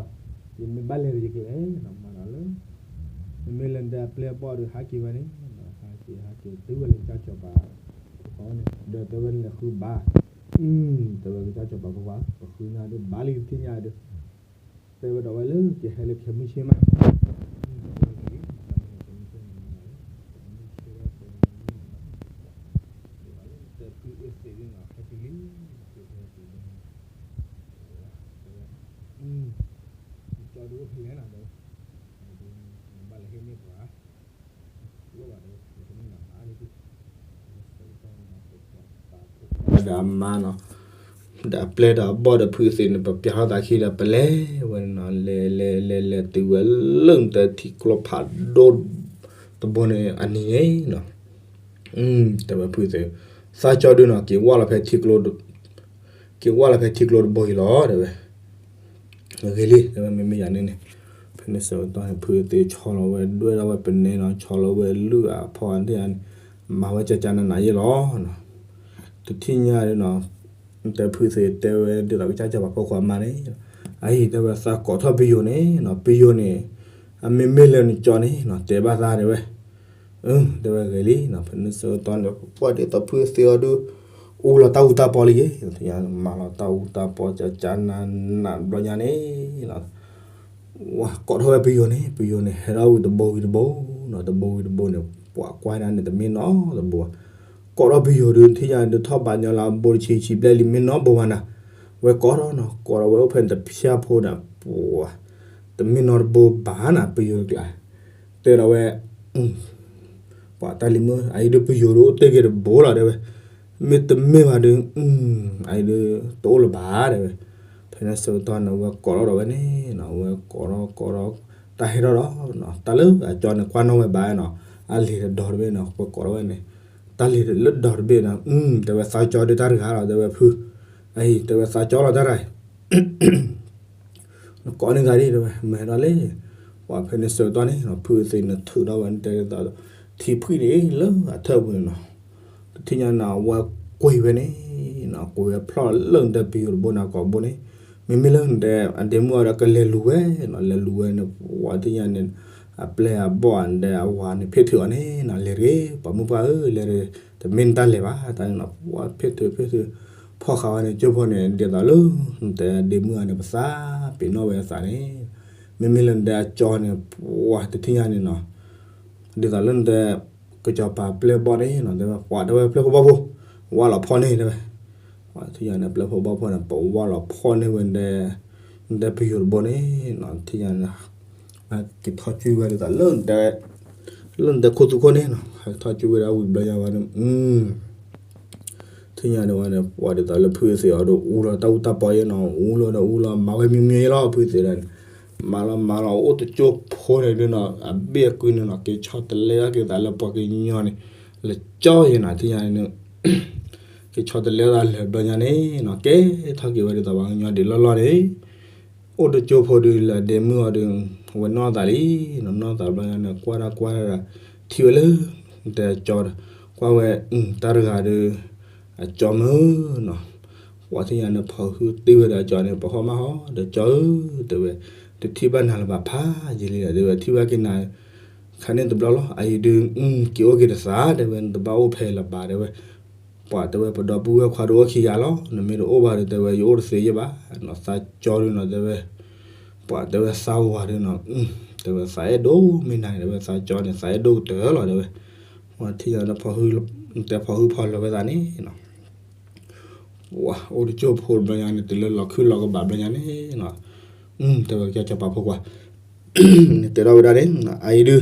အီၤ, ယမ့ၢ်ဘၣ်လဲၤဒီးယကလဲၤနီၤ မၤဒီးလၢ မ့မ့ၢ်လၢနတဲအပျဲၢ်အဘီၣ်ဒီးဟးက့ၤဝဲန့ၣ် ဟးက့ၤ ဟးက့ၤတုၤဝဲလၢကစၢ်စီၤပၤ ဖိခွါန့ၣ် ဒီးတဲဝဲနလဲၤဃုဘၣ်, တဲဝဲကစၢ်စီၤပၤဖိခွါ ပဃုညါဒီးဘၣ်လံကသ့ၣ်ညါဒီး တဲဝဲဒီးဝဲလၢကဟဲလၢခဲမုၢ်ဆ့ၣ်မး ကၠီဒုးအိၣ်ဖဲလဲၣ်နၤဒီး ဘၣ်လဲၤဟ့ၣ်န့ၢ်ပှၤ ဒီးအမါနီၤ ဒီးအပျဲၢ်ဒီးအဘီၣ်ဒီးဖုအ့သ့ၣ်န့ၣ် ပပျၢ်ထီၣ်သးခံဒီး ပလဲၤဝဲန့ၣ်နီၤ လဲၤလဲၤလဲၤလဲၤတုၤဝဲလၢနတဲထံကျိဖးဒိၣ် တဘိန့ၣ်အနံၤန့ၣ်နီၤ တဲဝဲဖုအ့သ့ၣ် သးကၠီဒုးနီၤ က့ၤဝၢ်လီၤဖဲထံကျိ က့ၤဝၢ်လီၤဖဲထံကျိတဘိအံၤလီၤ တဲဝဲ ဂ့ၤလံ တဲဝဲမ့မ့ၢ်ယၤန့ၣ်န့ၣ် ဖဲန့ၣ်ဆၢကတီၢ်န့ၣ် ဖုအ့သ့ၣ်ဆီလီၤဝဲဒွဲၣ်ထီၣ်ဝဲပနဲနီၤ ဆီလီၤဝဲလုၢ်အဖီအါဒ့ၣ်န့ၣ် မၤဝဲကကနးနးယဲၢ်လီၤ တထံၣ်ညါဒုးနီၤ တဲဖုအ့သ့ၣ်တဲဝဲဒ်သိးကစၢ်စီၤပၤဖိခွါမါန့ၣ် အအံၤတဲဝဲသးကိးထီၣ်ပယိၤန့ၣ်နီၤ ပယိၤန့ၣ် အမ့မ့ၢ်လၢနကၠီန့ၣ်နီၤ တဲဘၣ်သးတဲဝဲ တဲဝဲဂ့ၤလံနီၤ ဖဲန့ၣ်ဆၢကတီၢ်န့ၣ် ပှၤဒ်သိးဖုအ့သ့ၣ်အီၤဒုး အူလီၤတၢ်အူတၢ်ပီလံယဲၢ် မၤလီၤတၢ်အူတၢ်ပီကကနးနးဘျီညါန့ၣ်နီၤ ဝဲကိးထီၣ်ဝဲပယိၤန့ၣ် ပယိၤန့ၣ် ဟဲထီၣ်ဝံၤတဘိဝံၤတဘိနီၤ တဘိဝံၤတဘိန့ၣ် ပှၤကွၢ်ဒၣ်န့ၣ် တမ့ၢ်နီတဘိဘၣ် ကိးထီၣ်ပယိၤဒုး ထံၣ်ညါဒုး ထီၣ်ဘးညီလၢအဘိတဆံဆံဘျဲၣ်လံ မ့ၢ်နီတဘိဘၣ်နၤ ဝဲကိးထီၣ်နီၤ ကိးထီၣ်ဝဲအိၣ်ဖဲတဖၠၣ်ဖိဒီး ပှၤ တမ့ၢ်နီတဘိဘၣ်နၤ ပယိၤတကျါ တဲဒီးဝဲ ပှၤတၢ်လံၤမုၣ် အအံၤဒုးပယိၤဒုးအိၣ်တ့ၢ်က့ၤတဘိလီၤ တဲဝဲ မ့တမ့ၢ်ဘၣ်ဒုး အအံၤဒုးတအိၣ်လၢၤဘၣ် တဲဝဲ ဖဲန့ၣ်ဆၢကတီၢ်န့ၣ် ဝဲကိးထီၣ်ဒီးဝဲန့ၣ်နီၤ ဝဲကိးထီၣ်ကိးထီၣ် တၢ်ဟဲထီၣ်ဒီးနီၤ တၢ်လၢအကၠီန့ၣ် ကွၢ်နီၣ်ဝဲဘၣ်နီၤ အလံၤတဒီတဘ့ၣ်နီၤ ဝဲကိးထီၣ်ဝဲန့ၣ် တၢ်လံၤလၢဒီတဘ့ၣ်နီၤ တဲဝဲသးကၠီဒုးတၢ်တဂၤလီၤ တဲဝဲဖု အအံၤ တဲဝဲသးကၠီလီၤတၢ်တဂၤ နကိးန့ၢ်သးဒ်တဲဝဲ မ့ၢ်ဟဲထီၣ်လံ ပှၤဖဲန့ၣ်ဆၢကတီၢ်န့ၣ်နီၤ ဖုအ့သ့ၣ်န့ၣ်ထုးထီၣ်ဝဲန့ၣ်တဲဒ်သိး ထံဖှံၣ်န့ၣ်လၢအထၢၣ်ပူၤန့ၣ်နီၤ တထံၣ်ညါန့ၣ် အဝဲကွံာ်ဝဲန့ၣ်နီၤ ကွံာ်ဝဲဖျီၣ်လၢနတဲပယိၤတဘိန့ၣ် ကိးဘိန့ၣ် မ့မ့ၢ်လၢနတဲ အဒ့မုၣ်အီၤဒီးကလဲၤလူၤဝဲနီၤ လဲၤလူၤဝဲန့ၣ် ပှၤတထံၣ်ညါန့ၣ် အပျဲၢ်အဘီၣ်အဒဲအဝၤန့ၣ် ဖ့ၣ်ထုးအီၤန့ၣ်နီၤ လဲၤတဂ့ၤ ပှၤမုၣ်ပှၢ်ဧၢ လဲၤတဂ့ၤ တမ့ၢ်နတၢ်လဲၤဘၣ် တၢ်န့ၣ်နီၤ ပှၤဖ့ၣ်ထုးဖ့ၣ်ထုး ဖီၣ်ဃာ်ဝဲန့ၣ် ကၠိဖိန့ၣ် ဒ်သိးလၢ နတဲဒ့မုၣ်အီၤန့ၣ် ပသးပ့ၤနီၣ်ဝဲအသးန့ၣ် မ့မ့ၢ်လၢနတဲအကၠီန့ၣ် ပှၤတထံၣ်ညါန့ၣ်နီၤ ဒ်သိးလၢနတဲ ကစီၤပၤပျဲၢ်ဘီၣ်န့ၣ်နီၤ တဲဝဲ ပှၤတဲဝဲပျဲၢ်ဖိဘီၣ်ဖိ ဝၢ်လီၤဖီၣ်န့ၢ်တဲဝဲ, ထံၣ်ညါန့ၣ် ပျဲၢ်ဖိဘီၣ်ဖိန့ၣ် ပဝၢ်လီၤဖီၣ်န့ၢ်ဝဲ နတဲပယိၤတဘိန့ၣ်နီၤ ထံၣ်ညါန့ၣ် က့ၤထီၣ်ကွံာ်ဝဲဒ်သိးလၢ လၢနတဲခိၣ်သူခိၣ်န့ၣ်နီၤ ဟဲထီၣ်ကွံာ်ဝဲဒၣ်ဝံၤဘျီညါဝဲန့ၣ် ထံၣ်ညါန့ၣ်ဝဲန့ၣ် ပှၤဒ်သိးလၢဖုသ့ၣ်အီၤဒီး အူလီၤတၢ်အူတၢ်ပီယဲနီၤ အူလီၤဒီးအူလီၤ မၤဝဲမံမံယဲလီၤ ဖုသ့ၣ်ဒီး မၤလီၤမၤလီၤ အိၣ်တကၠိဖိန့ၣ်ဒုနီၤ အဘ့ၣ်အကွံန့ၣ်နီၤ က့ၤဆီတလဲအက့ၤသးလၢပှၤကညီန့ၣ် လၢကၠီယဲနီၤ ထံၣ်ညါန့ၣ် က့ၤဆီတလဲသးလၢဘျီညါန့ၣ်နီၤ ကဲထီၣ်က့ၤဝဲဒ်သိးပှၤကညီဒံးလီၢ်လီၢ်န့ၣ် အိၣ်တကၠိဖိဒုလၢအဒဲမုၣ်အီၤဒု ဝဲနီၢ်သးလံနီၤ နီၢ်သးဘျီညါန့ၣ် ကွၢ်တၢ်ကွၢ်တၢ် ထံၣ်ဝဲလၢ နတဲအကၠီဒီး ကွၢ်ဝဲ တၢ်တဂၤဒီး အကၠီမုၣ်နီၤ ပှၤထံၣ်ညါန့ၣ် ဖီၣ်ဟုတ့ၢ်ဝဲဒီးအကၠီန့ၣ် ပဟီၣ်မးဟီၣ်ဒီးကၠီဧၢ တဲဝဲ တထံၣ်ဘၣ်နၤလၢၤဘၣ်ဖးယံာ်လံဒီး တဲဝဲ ထံၣ်ဘၣ်က့ၤနၤ ခါန့ၣ်တဘျီလီၤ အအံၤဒု က့ၤအိၣ်က့ၤတသး တဲဝဲ နတဘၣ်အိၣ်ဖဲလၢၤဘၣ် တဲဝဲ ပှၤတဲဝဲ ပဒီပုၢ်ဝဲၢ်ခွါတအိၣ်ခံဂၤလီၤ နမ့ၢ်တအိၣ်ဘၣ်ဒီး တဲဝဲ ယအိၣ်တသ့ယဲၢ်ဘၣ်နီၤ သးကၠီဒုနီၤ တဲဝဲ ပှၤတဲဝဲသးဝၤဒုနီၤ တဲဝဲ သးအဲၣ်ဒိၣ်မ့ၢ်နၤန့ၣ် တဲဝဲ သးကၠီန့ၣ် သးအဲၣ်ဒိၣ်ကတၢၢ်လီၤ တဲဝဲ ပှၤထံၣ်ညါန့ၣ် တဲဖီၣ်ဟုဖီၣ်လီၤဝဲသးန့ၣ်နီၤ ပှၤအိၣ်တကၠိဖိတဘျီညါန့ၣ် တုၤလၢလီၤခုၣ်လီၤကဘၣ်ဘျီညါန့ၣ်နီၤ တဲဝဲကၠီစီၤပၤဖိခွါ နတဲထီၣ်ဝဲဒၣ်န့ၣ် အအံၤဒု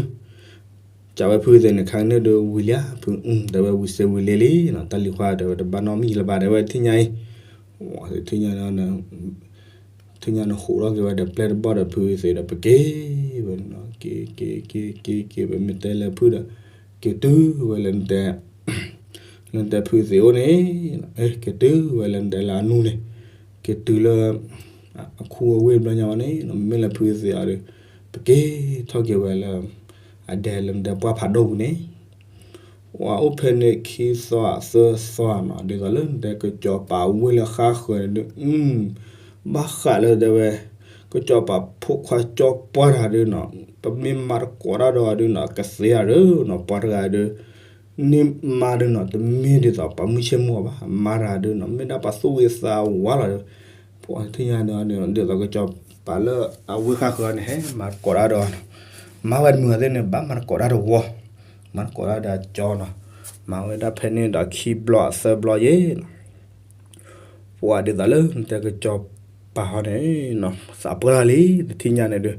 ကးဝဲဖုသ့ၣ်န့ၣ် ခါန့ၣ်ဒုးဝံၤလံဧါ ဖု တဲဝဲဝံၤစ့ဝံၤလံလံနီၤ တၢ်လံၤခွါတဲဝဲတဘၣ်နီတမံၤလၢၤဘၣ် တဲဝဲထံၣ်ညါအံၤ ထံၣ်ညါန့ၣ် ထံၣ်ညါန့ၣ် ဟူးထီၣ်က့ၤဝဲဒီးပျဲၢ်တဘီၣ်ဒီးဖုသ့ၣ်ဒီး ပက့ၤဝဲနီၤ က့ၤ က့ၤ က့ၤ က့ၤ က့ၤ ပမ့ၢ်တဲလၢဖုဒီး က့ၤတုၤဝဲလၢနတဲ လၢနတဲဖုသ့ၣ်အိၣ်န့ၣ် က့ၤတုၤဝဲလၢနတဲလၢအနူန့ၣ် က့ၤတုၤလၢ အခူအဝ့ၢ်ဘျီညါဝဲန့ၣ် မ့မ့ၢ်လၢဖုသ့ၣ်အီၤဒီး ပက့ၤထီၣ်က့ၤဝဲလၢ အဒဲလၢနတဲပှၢ်ဖးဒိၣ်ပူၤန့ၣ် ပှၤအိၣ်ဖဲန့ၣ်ခံသီသၢသီနီၤ ဒ်သိးလၢနတဲကစီၤပၤဝ့ၢ်လၢဃါဃၢၤန့ၣ်ဒုး ဘၣ်ဃးလၢတဲဝဲ ကစီၤပၤဖိခွါကၠီပှၢ်တဂၤဒုးနီၤ ပမ့ၢ်မၤတကိးတၢ်ဒီးဒုးနီၤ ကသ့ဧါဒုးနီၤ ပှၤတဂၤဒုး န့ၢ်မါဒုးနီၤ တမ့ၢ်ဒ်သိးပှၤမုၢ်ဆ့ၣ်မုၢ်ဂီၤဘၣ် မါတဂၤဒုးနီၤ မ့ၢ်ဒၣ်ပှၤသူၣ်ဂ့ၤသးဝါလီၤဒီး ပှၤထံၣ်ညါန့ၣ် ဒ်သိးကစီၤပၤလၢအဝ့ၢ်ဃါဃၢၤန့ၣ် ဟဲမၤတကိးတၢ်ဒီးနီၤ မါဝဲတမုာ်အီၤသ့ၣ်န့ၣ် ဘၣ်မၤတကိးတၢ်တဝီ မၤတကိးတၢ်ဒီးကၠီနီၤ မၤဝဲဒၣ်ဖဲန့ၣ်ဒီးခံဘျီသၢဘျီယဲၢ်နီၤ ပှၤဒ်သိးလၢနတဲကစီၤပၤဟီန့ၣ် သးပှၢ်လံ တထံၣ်ညါန့ၣ်ဒုး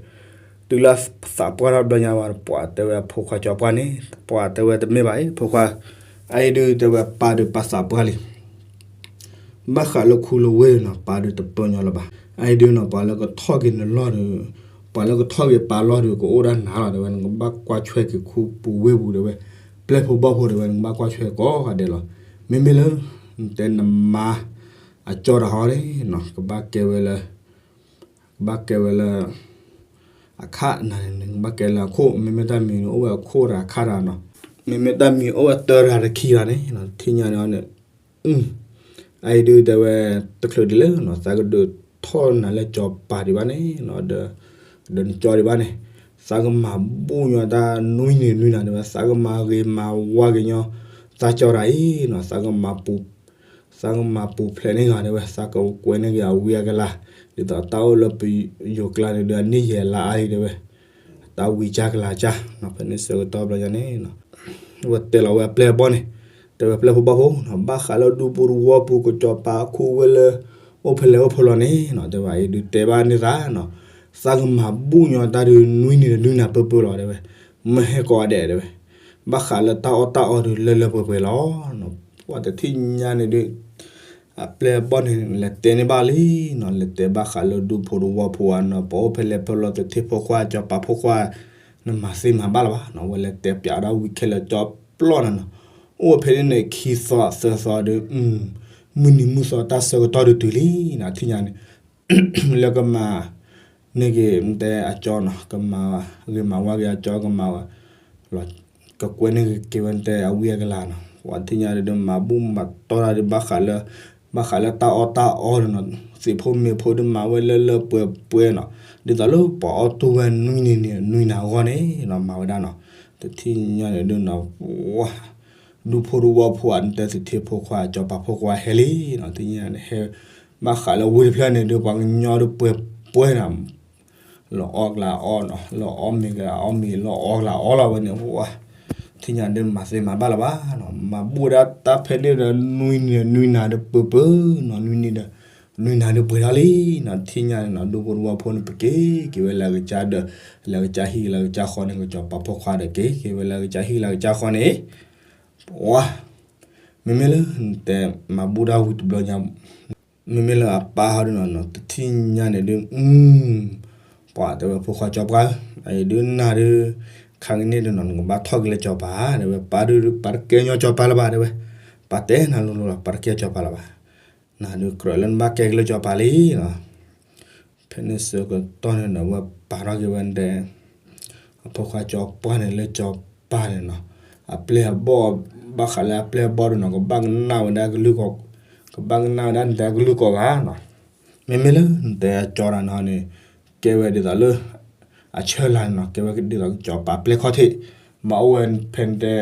တုၤလၢသးပှၢ်ထီၣ်ဘျီညါဝဲ ပှၤတဲဝဲဖိခွါကၠီပှၢ်န့ၣ် ပှၤတဲဝဲတမ့ၢ်ဘၣ်အံၤ ဖိခွါ အအံၤဒုးတဲဝဲပၢ်ဒုးပၢ်သးပှၢ်လံ ဘၣ်ဃးလၢခူလၢဝ့ၢ်နီၤ ပၢ်ဒုးတပၢညီလၢၤဘၣ် အအံၤဒုးနီၤ ပှၤလၢကထီၣ်က့ၤနလီၢ်ဒီး ပှၤလၢကထီၣ်က့ၤပၢ်လီၢ်ဒီး ကအိၣ်ဒၣ်နၤလီၤ တဲဝဲ နကဘၣ်ကွၢ်ဆွဲက့ၤခူပူၤဝ့ၢ်ပူၤ တဲဝဲ ပျဲၢ်ဖိဘီၣ်ဖိ တဲဝဲ နကဘၣ်ကွၢ်ဆွဲကိးဂၤဒဲးလီၤ မ့မ့ၢ်လၢ နတဲနမါ အကၠီတဟီန့ၣ်နီၤ ကဘၣ်ကဲဝဲလၢ ကဘၣ်ကဲဝဲလၢ အခါနၤန့ၣ် နကဘၣ်ကဲလၢအခိၣ် မ့မ့ၢ်တၢ်မံၤန့ၣ် အိၣ်ဝဲအခိၣ်တဂၤအခါတဂၤနီၤ မ့မ့ၢ်တၢ်မံၤအိၣ်ဝဲတၢတဂၤတခံဂၤန့ၣ် ထံၣ်ညါန့ၣ်န့ၣ် အအံၤဒုးတဲဝဲ တချုးဒ်လဲၣ်နီၤ သးကဒုးထီၣ်နၤလၢကၠီပၤဒံးဘၣ်န့ၣ်နီၤ ဒီး ဒီးနကၠီဒံးဘၣ်န့ၣ် သးကမၤဘူၣ်ညီတၢ်နွံနံၤနွံနၤ တဲဝဲ သးကမၤဂ့ၤမၤဝါက့ၤညီ သးကၠီတၢ်အံၤနီၤ သးကမၤပူၤ သးကမၤပူၤဖျဲးန့ၢ်ဂၤ တဲဝဲ သးကကွဲးန့ၢ်က့ၤအဝံအကလၤ ဒ်သိးတၢ်အိၣ်လၢပယိၤကျါန့ၣ်ဒီး အန့ၢ်ယဲၢ်လါအါအံၤ တဲဝဲ တၢ်ဝံကၢ်ကလၤကၢ်နီၤ ဖဲန့ၣ်ဆၢကတီၢ်ဘျီညါန့ၣ်နီၤ ဝဲတဲလီၤဝဲအပျဲၢ်အဘီၣ်န့ၣ် တဲဝဲပျဲၢ်ဖိဘီၣ်ဖိနီၤ ဘၣ်ဃးလၢဒူဖိတဝီဖိ ကစီၤပၤအခူဝ့ၢ်လၢ အိၣ်ဖဲလဲၣ်အိၣ်ဖဲလဲၣ်န့ၣ်နီၤ တဲဝဲအံၤဒုးတဲဘၣ်န့ၢ်သးနီၤ သးကမၤဘူၣ်ညီတၢ်ဒုးနွံနံၤနွံနၤပၢၢ်ပၢၢ်လီၤ တဲဝဲ မ့ၢ်ဟဲကိးဂၤဒဲး တဲဝဲ ဘၣ်ဃးလၢတၢ်အီၣ်တၢ်အီဒုးလၢလၢပှဲၤပှဲၤလီၤ ပှၤတထံၣ်ညါန့ၣ်ဒုး အပျဲၢ်အဘီၣ်န့ၣ် လဲၤတဲန့ၢ်ဘၣ်လံနီၤ လဲၤတဲဘၣ်ဃးလၢဒူဖိတဝီဖိဧါနီၤ ပအိၣ်ဖဲလဲၣ်ဖဲလဲၣ် သထ့ဖိခွါ ကၠီၤပၤဖိခွါ နမၤသ့မၤဘၣ်လၢၤဘၣ်နီၤ ဝဲလဲၤတဲပျးဒၣ်ဝံခဲလၢာ်ကၠီပျီၢ်နၤနီၤ အိၣ်ဖဲန့ၣ်န့ၣ် ခံသီသၢသီဒုး မုၢ်နံၤမုၢ်သီတၢ်ဆၢကတီၢ်ဒုးတုၤလံနီၤ ထံၣ်ညါန့ၣ် လၢကမၤ န့ၢ်က့ၤနတဲအကၠီနီၤ ကမၤဂ့ၤမၤဝါက့ၤအကၠီ ကမၤဝဲ ကကွဲန့ၢ်က့ၤဝဲနတဲအဝံအကလၤနီၤ ပှၤထံၣ်ညါဒုး မၤဘူၣ်မၤတီၢ်တၢ်ဒုး ဘၣ်ဃးလၢ ဘၣ်ဃးလၢတၢ်အီၣ်တၢ်အီဒုးနီၤ သ့ၣ်ဖိမ့ၢ်ဖိဒုး မၤဝဲလၢလၢပှဲၤပှဲၤနီၤ ဒ်သိးလၢပှၤအီၣ်တူၢ်ဝဲနွံနံၤန့ၣ် နွံနၤအဂီၢ်န့ၣ်နီၤ မၤဝဲဒၣ်နီၤ တထံၣ်ညါန့ၣ်ဒုးနီၤ ပှၤ ဒူဖိတဝီဖိဧါ နတဲသထ့ဖိခွါ ကၠီၤပၤဖိခွါဟဲလံနီၤ ထံၣ်ညါန့ၣ် ဟဲ ဘၣ်ဃးလၢဝ့ၢ်တဖျၢၣ်န့ၣ်ဒုး ပှၤကညီဒုးပှဲၤပှဲၤနီၤ လီၤအီၣ်ကလၤအီနီၤ လီၤအီၣ်မ့ၤကလၤအီမ့ၤ လီၤအီကလၤအီလီၤဝဲန့ၣ် ပှၤ ထံၣ်ညါဒုးမၤသ့မၤဘၣ်လၢၤဘၣ်နီၤ, မၤဘူၣ်ဝဲဒၣ်တၢ်ဖဲန့ၣ်ဒီး နွံနံၤဒီးနွံနၤဒီးပၢၤပၢၤနီၤ, နွံနံၤဒီး နွံနၤဒီးပှဲၤထီၣ်လံနီၤ, ထံၣ်ညါန့ၣ်နီၤ, ဒူဖိတဝီဖိန့ၣ် ပက့ၤက့ၤဝဲလၢအကစၢ်ဒီး လၢအကစၢ်ဟံၣ်လၢအကစၢ်ဃီန့ၣ် ကစီၤပၤဖိခွါဒီး က့ၤက့ၤဝဲလၢအကစၢ်ဟံၣ်လၢအကစၢ်ဃီန့ၣ်, ပှၤ မ့မ့ၢ်လၢတဲမၤဘူၣ်တၢ်ဝံၤတဘျီညါ မ့မ့ၢ်လၢအပၢ်ဟီဒုးနီၤ တထံၣ်ညါန့ၣ်ဒုး ပှၤတဲဝဲဖိခွါစီၤပှၢ်ဧၢ, အအံၤဒုးနၤဒုး ခါကန့ၣ်ဒုးနီၤ နကဘၣ်ထီၣ်က့ၤလၢစီၤပၤ တဲဝဲ, ပၢ်ဒုး ပၢ်တကဲညီစီၤပၤလၢၤဘၣ် တဲဝဲ, ပၢ်တဲနၤလိၤလိၤလီၤ ပၢ်တကဲစီၤပၤလၢၤဘၣ်, နၤဒုးကြၢးလၢနဘၣ်ကဲက့ၤလၢစီၤပၤလံနီၤ ဖဲန့ၣ်ဆၢကတီၢ်န့ၣ်ဒီး ဝဲပာ်ထီၣ်က့ၤဝဲဒဲး အဖိခွါစီၤပှၢ်န့ၣ်လၢစီၤပၤန့ၣ်နီၤ, အပျဲၢ်အဘီၣ် ဘၣ်ဃးလၢအပျဲၢ်အဘီၣ်ဒုးနီၤ ကဘၣ်ကနၣ်ဝဲဒၣ်ကလုၢ်ကီၢ်, ကဘၣ်ကနၣ်ဝဲဒၣ်နတဲကလုၢ်ကီၢ်ဂၤနီၤ, မ့မ့ၢ်လၢနတဲအကၠီတၢ်နီၤန့ၣ် ကဲဝဲဒ်သိးလၢ အဆၢလၢ်န့ၣ်နီၤ ကဲဝဲဒ်သိးကစီၤပၤပျဲၢ်ခီၣ်ထံး, မၤအိၣ်ဝဲဖဲနတဲ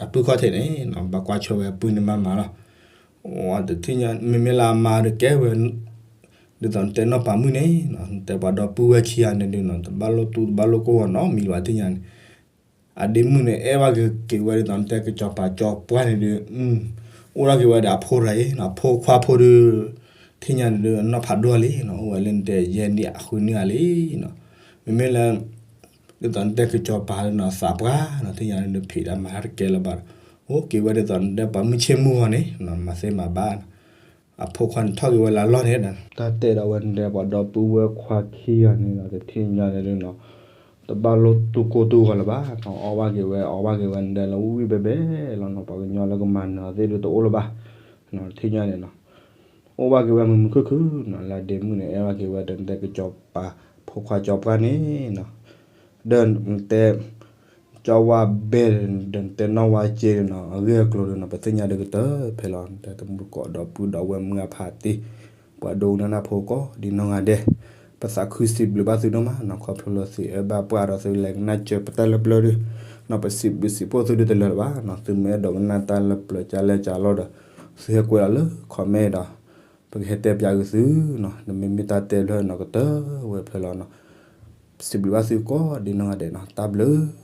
အပုၢ်ခီၣ်ထံးန့ၣ်နီၤ ဘၣ်ကွၢ်ဆၢဝဲအပုၢ်န့ၣ်မးမးလီၤ တထံၣ်ညါ မ့မ့ၢ်လၢအမါဒီးကဲဝဲ ဒ်သိးနတဲနီၢ်ပၤမုၣ်န့ၣ်နီၤ နတဲပှၤဒီပုၢ်ဝဲၢ်ခံဂၤန့ၣ်ဒုးနီၤ တဘၣ်လိၣ်တူၢ်တဘၣ်လိၣ်ကိၢ်ဂီၤနီတမံၤလၢၤဘၣ် ထံၣ်ညါန့ၣ်, အဒ့မုၣ်န့ၣ် အဲၣ်ဘၣ်က့ၤဝဲဒ်သိးနတဲကစီၤပၤစီၤပှၢ်န့ၣ်ဒုး, အိၣ်ထီၣ်က့ၤဝဲဒီးအဖိရၤအံၤနီၤ ဖိခွါဖိဒုး, ထံၣ်ညါန့ၣ်ဒုး အနီၢ်ဖးဒိၣ်လံနီၤ အိၣ်ဝဲလၢနတဲယဲၢ်နံၣ်အဃုနံၣ်ဂၤလံနီၤ, မ့မ့ၢ်လၢ ဒ်သိးနတဲကစီၤပၤလၢနီၤ သးပှၢ်နီၤ ထံၣ်ညါန့ၣ်ဒုး ဖံးတၢ်မၤတၢ်တကဲလၢၤဘၣ်ဒီး, အိၣ်က့ၤဝဲဒ်သိးနတဲပှၤမုၢ်ဆ့ၣ်မုၢ်ဂီၤန့ၣ်နီၤ မၤသ့မၤဘၣ်နီၤ, အဖိခွါန့ၣ်ထီၣ်က့ၤဝဲလၢအလီၢ်န့ၣ်ဒီး တၢ်တဲဒီးဝဲနတဲပှၤဒီပုၢ်ဝဲၢ်ခွါခံဂၤန့ၣ်ဒီး တထံၣ်ညါန့ၣ်ဒုးနီၤ တဘၣ်လိၣ်တူၢ်ကိၢ်တူၢ်ဂီၤလၢၤဘၣ်နီၤ အီၣ်ဘၣ်က့ၤဝဲ အီဘၣ်က့ၤဝဲနတဲလၢဝံၣ်ဝံၣ်ဘဲဘဲလီၤနီၤ ပှၤကညီလၢကမၤနၢၤအီၤသ့ၣ်ဒုးတအိၣ်လၢၤဘၣ်, ထံၣ်ညါန့ၣ်နီၤ အိၣ်ဘၣ်က့ၤဝဲမုာ်မုာ်ခုၣ်ခုၣ်နီၤ လၢအဒ့မုၣ်န့ၣ် အဲၣ်ဘၣ်က့ၤဝဲဒီးနတဲကစီၤပၤ ဖိခွါစီၤပှၢ်န့ၣ်နီၤ, ဒီးနတဲ ကၠီဝါဘဲ ဒီးနတဲနီၢ်ဝါစ့နီၤ အဂ့ၢ်အကျိၤဒီးနီၤ ပသ့ၣ်ညါဒုးကတၢၢ်ဖဲလီၤ နတဲတမူတကိးဒီပုၢ်ဒီဝဲၢ်မုၢ်အဖးတံၢ် ပှၤဒိကနၣ်တၢ်ဖိကိးဒ်နီၢ်ဂၤဒဲး, ပသးခုစံးဘျုးဘၣ်သုဒိၣ်မးနီၤ ခီဖျိလၢသုအဲၣ်ဘၣ်ပှၤဒီးသုလဲၤကနၣ်စၢၤပတၢ်လၢပျၢၤဒုး, နီၤ ပစံးဘျုးစံးဖှိၣ်သုဒုးတလၢာ်လၢၤဘၣ်နီၤ သုမ့ၢ်အဲၣ်ဒိးကနၣ်တၢ်လၢပျၢၤကၢလဲၢ်ကၢလီၢ်ဒီး သုဟဲကွဲးလီၤလၢ comment ဒီး ပကဟဲတဲပၠးက့ၤသုနီၤ နမ့မ့ၢ်တၢ်တဲဘျၢနီၤ ကတၢၢ်ဝဲဖဲလီၤနီၤ, စံးဘျုးဘၣ်သုကိးဒ်နီၢ်ဂၤဒဲးနီၤ တၢ်ဘျုး